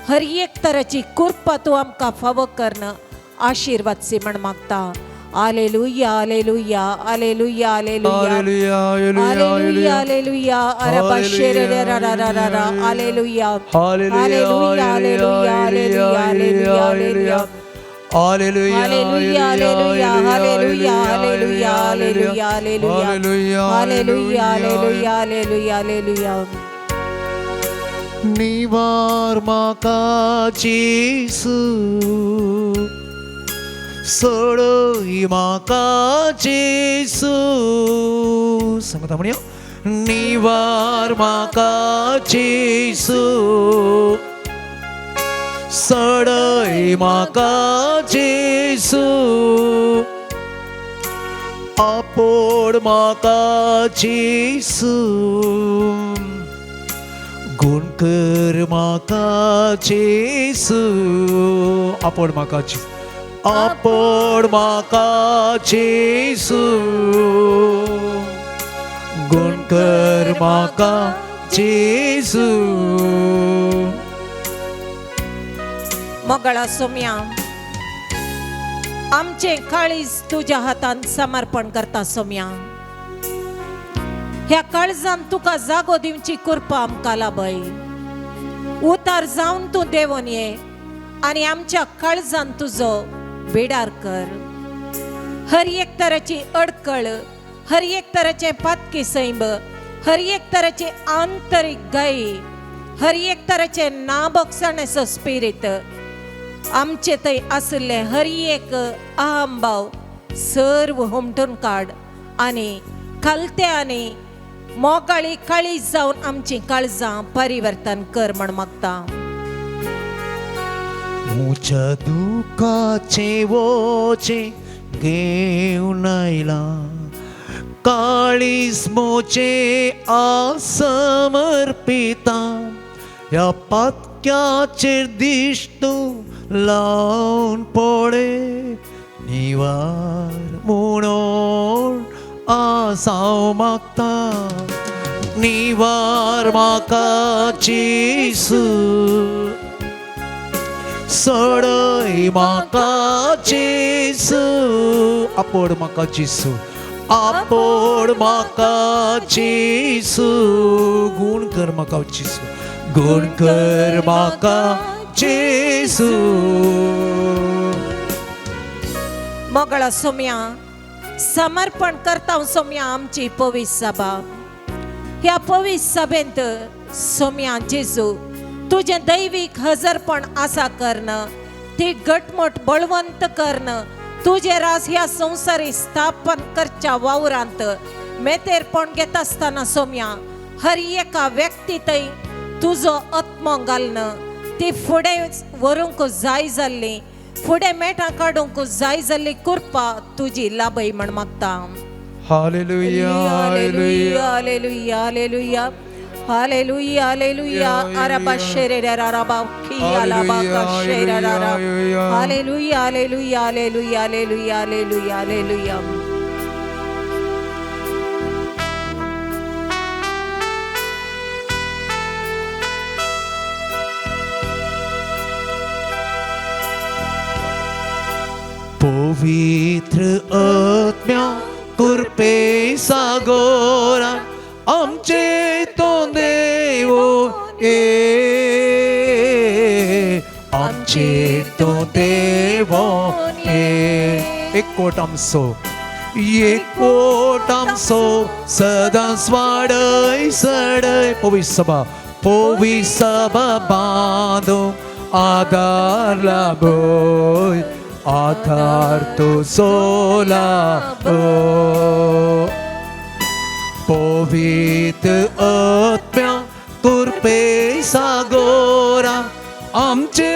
हर एक तराची कृपा तूं आमकां फावो करन आशिर्वाद म्हण मागता. Alleluia, alleluia, alleluia, alleluia, alleluia, alleluia, अरबा शेरे रा रा रा रा रा, alleluia, alleluia, alleluia, alleluia, alleluia, alleluia. Hallelujah, hallelujah, hallelujah, hallelujah, hallelujah, hallelujah, hallelujah, hallelujah, hallelujah, hallelujah, hallelujah. निवार म्हाका जेजू, सोडय म्हाका जेजू. सांगता म्हणया, निवार म्हाका जेजू, सोडय म्हाका जेजू, आपोड म्हाका जेजू, गुण कर म्हाका जेजू, आपोड म्हाका जेजू, आपोड म्हाका जेजू, गुण कर म्हाका जेजू. मोगळा सोम्या, आमचें काळीज तुज्या हातान समर्पण करता सोम्या. ह्या काळजान तुका जागो दिवची कृपा आमकां लाभय. उतार जावन तूं देंवोन ये आनी आमच्या काळजान तुजो बिडार कर. हर एक तराची अडकळ, हर एक तराचें पातकी सैंब, हर एक तराची आंतरीक गाय, हर एक तराचें नाबोगसाणेचो स्पिरीत आमचे थंय आशिल्ले हर एक अहंभाव सर्व हुमटून काड आनी खालते आनी मोगाळी काळीज जावन आमचीं काळजां परिवर्तन कर म्हण मागता. म्हज्या दुखाचें वोचें घेवन आयलां, काळीज म्हजें आसमर्पिता, ह्या पातक्याचेर दिश्ट लावन पळय, निवार म्हणून आसाव मागता, निवार म्हाका जेजू, सोडय म्हाका जेजू, आपोड म्हाका जेजू, आपोड म्हाका जेजू, गुण कर म्हाका जेजू, गुण कर म्हाका जेजू. मोगळा सोम्या, समर्पण करता सोम्या आमची पवित्र सभा. ह्या पवित्र सभेंत सोम्या जेजू तुजें दैवीक हजरपण आसा कर्ण, ती घटमूट बळवंत कर्ण, तुजें राज ह्या संवसारी स्थापन करच्या वावरांत मेतेरपण घेता आसतना सोम्या हर एका व्यक्ती थंय तुजो आत्मो घालन ती फुडें व्हरूंक जाय जाल्ली, फुडें मेटां काडूंक जाय जाल्ली कृपा तुजी लाभय म्हण मागता. Hallelujah, hallelujah, hallelujah, hallelujah, hallelujah, hallelujah. अरबा शेरे रबा खिया लबा का शेरा रबा. Hallelujah, hallelujah, hallelujah, hallelujah, hallelujah, hallelujah. पवित्र आत्म्या कृपे सागोरा आमचे तो देवो ये, आमचे तो देवो ये. एक कोट आमचो, एक कोट आमचो सदांच वाडय सडय. पवित्र सभा, पवित्र सभा बांदूंक आदार लाभय, आधार तुजो लाभय. पवित्र आत्म्या कृपे सागोरा आमचे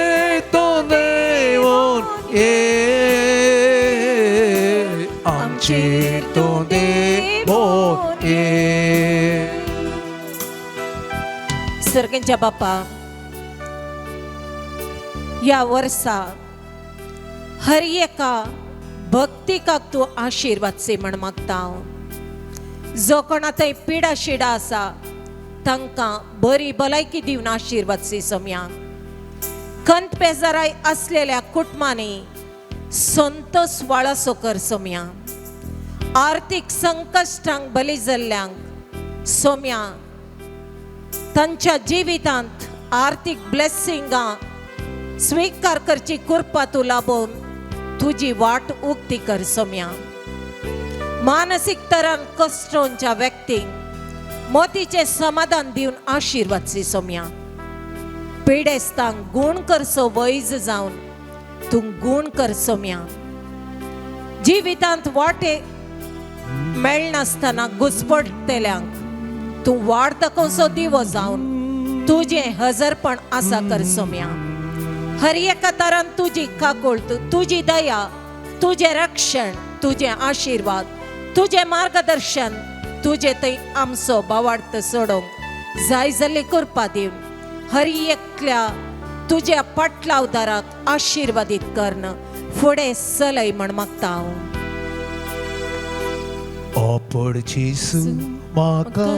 तो देवोन ये, आमचे तो देवोन ये. सर्गांच्या बापा, ह्या वर्सा हर एका भक्तिकाक तूं आशिर्वाद से म्हण मागता. जो कोणा थंय पिडा शिडा आसा तांकां बरी भलायकी दिवन आशिर्वाद से सोम्या. खंत बेजाराय आसलेल्या कुटुंबांनी संतोष वाळासो कर सोम्या. आर्थीक संकश्टांक बली जाल्ल्यांक सोम्या तांच्या जिवितांत आर्थीक ब्लेसिंगां स्विकार करची कृपा तूं लाभोवन तुजी वाट उक्ती कर सोम्या. मानसीक तरान कश्टोंच्या व्यक्तींक मोतीचें समाधान दिवन आशिर्वाद सी सोम्या. पिडेस्तांक गूण करचो वैज जावन तूं गूण कर सोम्या. जिवितांत वाटे मेळनासतना घुसपडटल्यांक तूं वाट दाखोवचो दिवो जावन तुजें हजरपण आसा कर सोम्या. हर एका तरान तुजी काकुळट, तुजी दया, तुजें रक्षण, तुजें आशिर्वाद, तुजें मार्गदर्शन तुजे थंय आमचो बावार्थ सोडोवंक जाय जाल्ली कृपा दिवन हर एकल्या तुज्या पाटलावदाराक आशिर्वादीत कर्ण फुडें चलय म्हण मागता हांव. आपड जेसू म्हाका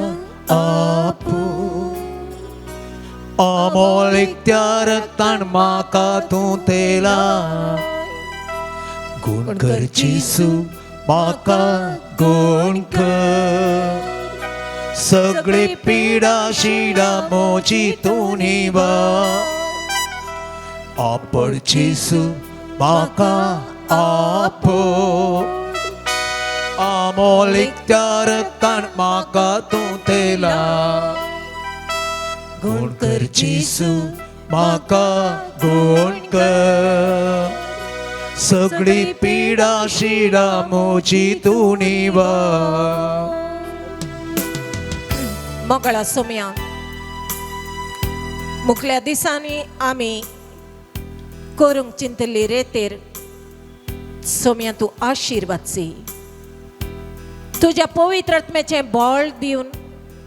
आपू, अमोल त्या रक्तान म्हाका तूं तेला. गुण कर जेसू म्हाका गुण कर, सगळी पिडा शिडा मोजी तूं निवा. आपड जेसू म्हाका आपो, अमोलीक त्या रक्तान म्हाका तूं तेला. गुण कर जेसू म्हाका गुण कर, सगळी पिडा शिडा मोजी तूं निवा. मोगळा सोम्या, मुखल्या दिसांनी आमी करूंक चिंतली रेतेर सोम्या तूं आशिर्वाद सी. तुज्या पवित्र आत्म्याचें बळ दिवन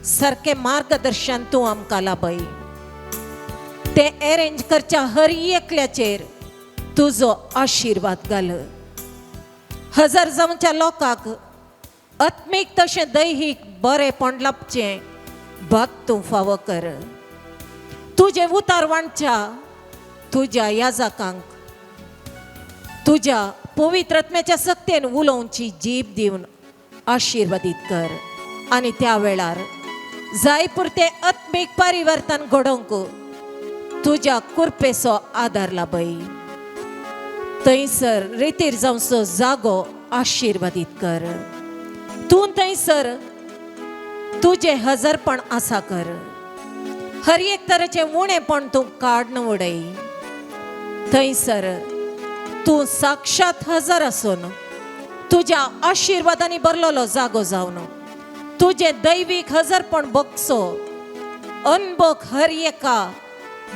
सारकें मार्गदर्शन तूं आमकां लाभय. तें एरेंज करच्या हर एकल्याचेर तुजो आशिर्वाद घाल. हजार जावच्या लोकांक आत्मीक तशें दैहीक बरेंपण लाबचें भाग तूं फावो कर. तुजें उतार वांटच्या तुज्या याजकांक तुज्या पवित्र आत्म्याच्या सक्तेन उलोवची जीब दिवन आशिर्वादीत कर आनी त्या वेळार जाय पुरतें आत्मीक परिवर्तन घडोवंक तुज्या कृपेचो आदार लाभय. थंयसर रितीर जावचो जागो आशिर्वादीत कर. तूं थंयसर तुजें हजरपण आसा कर. हर एक तरेचें उणेपण तूं काडून उडय. थंयसर तूं साक्षात हजर आसून तुज्या आशिर्वादांनी भरलेलो जागो जावन तुजें दैवीक हजरपण बगचो अनभोग हर एका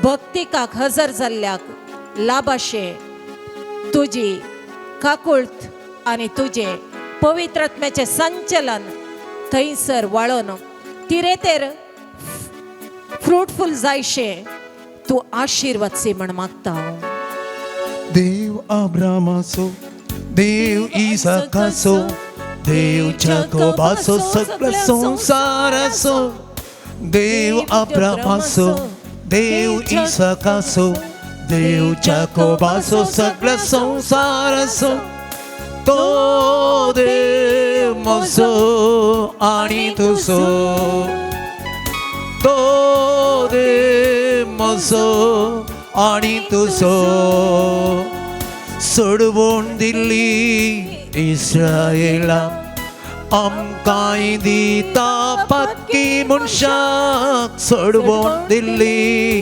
भक्तिकाक हजर जाल्ल्याक लाभाशें तुजी काकुळट आनी तुजें पवित्र आत्म्याचें संचलन थंयसर वाळोन तिरेतेर फ्रुटफूल जायशें तूं आशिर्वाद सी म्हण मागता हांव. देव अब्रामाचो, देव इसाकाचो, देव जाकोबाचो, सगळ्या संवसाराचो. देव अब्रामाचो, देव इसाकाचो, देव जाकोबाचो, सगळ्या संवसाराचो. तो देव म्हजो आनी तुजो, तो देव म्हजो आनी तुजो. सोडवून दिल्ली इस्रायला आमकांय दिता पातकी मनशाक. सोडवून दिल्ली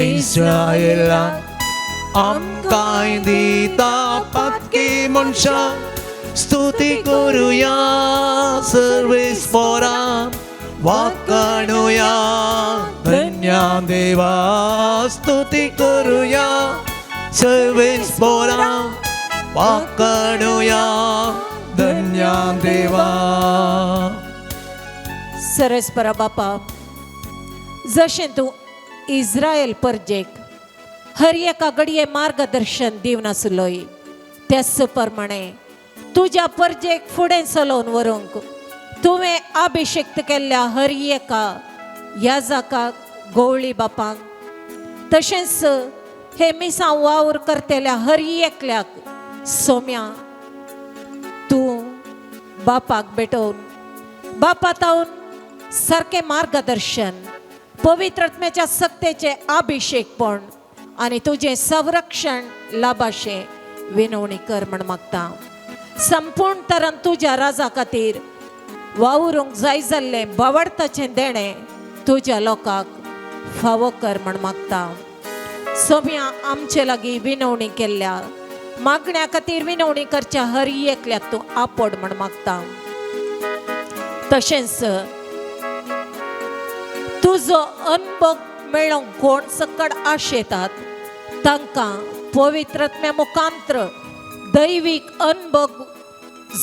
इस्रायला आमकांय दिता पातकी मनशाक. स्तुती करुया सर्वेस्पोरा, वाकाणुया धन्या देवा. स्तुती करुया सर्वेस्पोरा, वाकाणुया धन्या देवा. सरस्परा बापा, जशें तूं इस्रायल परजेक हर एका घडये मार्गदर्शन दिवन आसलोय त्याच प्रमाणे तुज्या परजेक फुडें चलोवन व्हरूंक तुवें अभिषेक्त केल्ल्या हर एका याजकाक गवळी बापांक तशेंच हे मिसां वावर करतल्या हर एकल्याक सोम्या तूं बापाक भेटोवन बापा तावन सारकें मार्गदर्शन पवित्र आत्म्याच्या सक्तेचें अभिषेकपण आनी तुजें संरक्षण लाभाशें विनवणी कर म्हण मागता. संपूर्ण तरान तुज्या राजा खातीर वावरूंक जाय जाल्लें बावडताचें देणें तुज्या लोकांक फावो कर म्हण मागता. सोम्या आमचे लागीं विनवणी केल्ल्या मागण्या खातीर विनवणी करच्या हर एकल्याक तूं आपोड म्हण मागता. तशेंच तुजो अनभोग मेळोवंक कोण सकड आशेतात तांकां पवित्रत्म्या मुखांत्र दैवीक अनभोग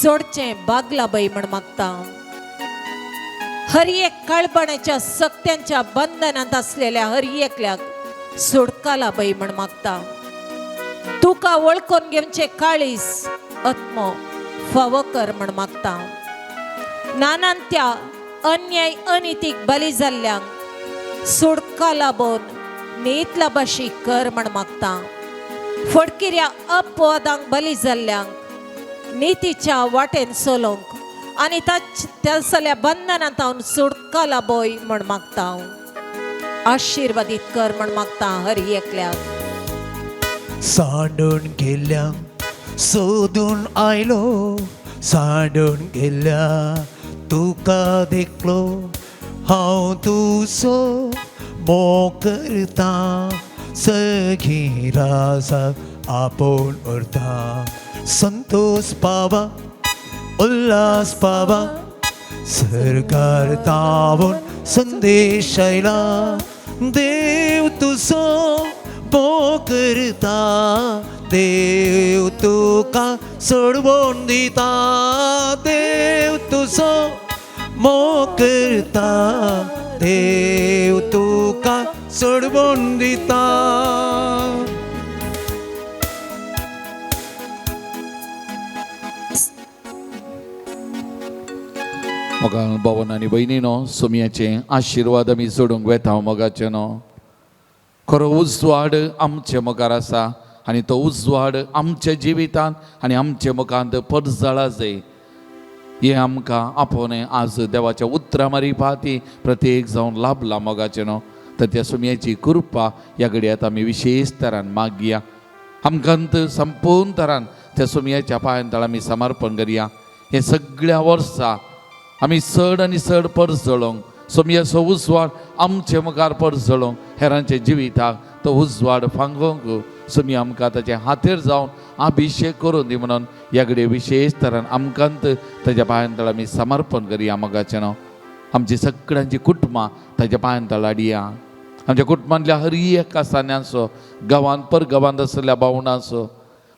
जोडचें बागला बाई म्हण मागता. हर एक काळपणाच्या सक्त्यांच्या बंधनांत आसलेल्या हर एकल्याक सुडकाला बाई म्हण मागता. तुका वळखून घेवचें काळीस आत्मो फावो कर म्हण मागता. नानांत्या अन्याय अनितीक बली जाल्ल्यांक सुडका लाबोवन नीत लाबाशी कर म्हण मागता. फडकिऱ्या अपवादांक बली जाल्ल्यांक नितीच्या वाटेन चलोवंक आनी त्या बंधनांत हांव सुडका लाबोय म्हण मागता. आशिर्वादीत कर म्हण मागता हर एकल्याक. सांडून गेल्या सोदून आयलो, सांडून गेल्या तुका देखलो हांव तुजो मोग करता, सगळीं राजाक आपोवन व्हरता. संतोष पावा उल्हास पावा, सरकार तावून संदेश आयला, देव तुजो मोग करता, देव तुका सोडवून दिता, देव तुजो मोग करता, देव तुका सोडवून दिता. मोगान भवन आनी भयणीनो सोमयाचे आशिर्वाद आमी जोडूंक वेता मोगाचे न्हू. खरो उजवाड आमचे मुखार आसा आनी तो उजवाड आमच्या जिवितांत आनी आमचे मुखांत परजळा जाय. हें आमकां आपोवणें आज देवाच्या उतरां मारिफाती प्रत्येक जावन लाभला मोगाचें न्हू. तर त्या सोमयाची कृपा ह्या घडयात आमी विशेश तरान मागया. आमकां संपूर्ण तरान त्या सोमयाच्या पांयान तळ आमी समर्पण करया. हें सगळ्या वर्सा आमी चड आनी चड परजळोवंक सोमयाचो उजवाड आमचे मुखार परजळोवंक हेरांच्या जिविताक तो उजवाड फांगोवंक सोमया आमकां ताचे हातेर जावन अभिशेक करून दी म्हणून ह्या घडये विशेश तरान आमकां ताच्या पांयान तळ आमी समर्पण करया मोगाचें न्हू. आमची सगळ्यांची कुटुंबां ताच्या पांयान तळ हाडया. आमच्या कुटुंबांतल्या हर एका सान्यांचो गांवांत पर गांवांत आशिल्ल्या भावणांचो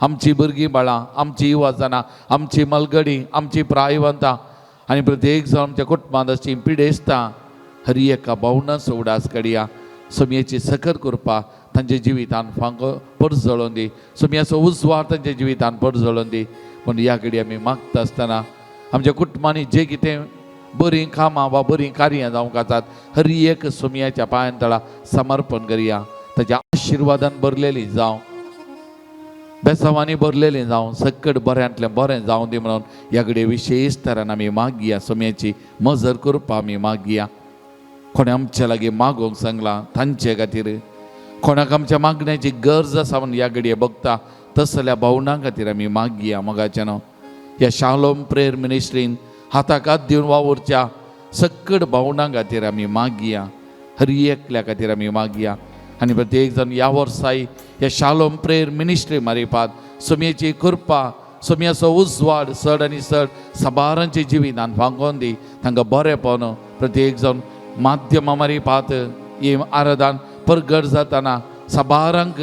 आमची भुरगीं बाळां आमची युवाजनां आमची मलगडी आमची प्रायवंतां आनी प्रत्येक जावन आमच्या कुटुंबांत अशी पिडेस्तां हर एका भावनांचो उडास काडया. सोमयेची सकर करपा तांच्या जिवितान फांको परजळोवन दी, सोमयाचो उजवाड तांच्या जिवितान परजळोवन दी. पूण ह्या घडी आमी मागता आसतना आमच्या कुटुंबांनी जे कितें बरीं कामां वा बरीं कार्यां जावंक आसात हर एक सोमयाच्या पांयान तळा समर्पण करया. ताच्या आशिर्वादान भरलेली जावं, बेसांवांनी भरलेलें जावं, सकट बऱ्यांतलें बरें जावं दी म्हणून ह्या घडये विशेश तरान आमी मागया. सोमयाची मजर करपा आमी मागया. कोणें आमच्या लागीं मागोवंक सांगलां तांचे खातीर, कोणाक आमच्या मागण्याची गरज आसा म्हणून ह्या घडये बघता तसल्या भावनां खातीर आमी मागया मोगाचें न्हू. ह्या शालोम प्रेयर मिनिस्ट्रीन हाताक हात दिवन वावुरच्या सकट भावनां खातीर आमी मागया. हर एकल्या खातीर आमी मागया. आनी प्रत्येक जाण ह्या वर्साय ह्या शालोम प्रेयर मिनिस्ट्री मारिफात सोमयेची कृपा सोमयाचो उजवाड चड आनी चड साबारांच्या जिवितान फांकोवन दी. तांकां बरेंपण प्रत्येक जाण माध्यमा मारिफात ही आराधन परगट जातना साबारांक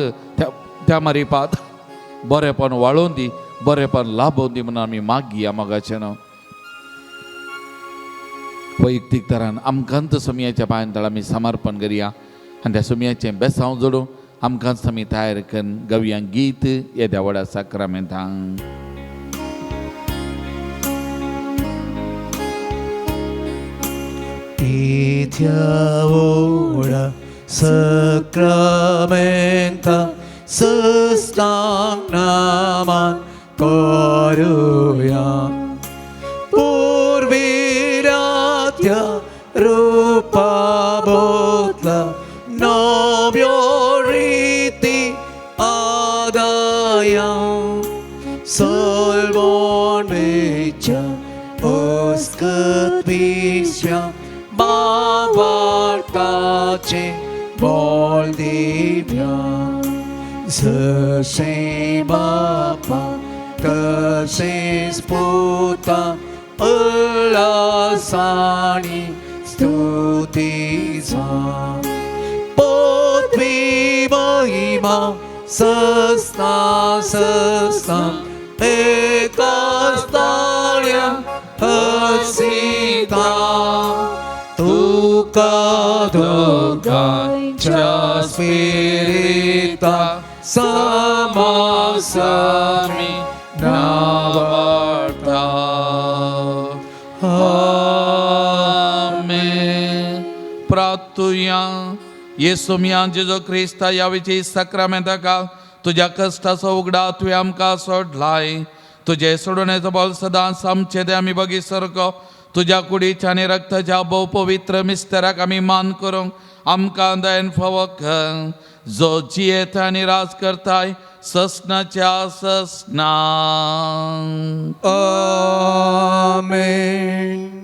त्या मारिफात बरेंपण वाळोवन दी, बरेंपण लाभोवन दी म्हणून आमी मागया मोगाचें न्हू. वैयक्तीक तरान आमकां सोमयाच्या पांयान तळ आमी समर्पण करया आनी त्या सोमयाचें बेसांव जोडूं आमकां आमी तयार करून गवया गीत येद्या व्हडा साक्रामेंतांक. येद्या व्हडा साक्रामेंता सस्तांक नमन करुया, पुर्विरात्या रुपा बोतला नव्यो रीती आदाया, तिसव्या भावार्थाचें बोल दिव्या जशें बापा तशेंच पुता उल्हासाणी स्तुती जा पृथ्वी महिमा सस्ना सस्ना एकाच ताळ्या हसिता तुका दोगांच्या स्पिरिता समासामी नावार्ता आमेन. प्रार्थुया येसू मिया जेजू क्रिस्ता ह्या विची साक्रामेंताका तुज्या कश्टाचो उगडा तुवें आमकां सोडलाय तुजे सोडण्याचो बोल सदांच आमचे ते आमी बगी सारको तुज्या कुडीच्या आनी रक्ताच्या भोव पवित्र मिस्तराक आमी मान करूंक आमकां दयन फावो कर जो जियेता आनी राज करताय ससनाच्या ससना. आमेन.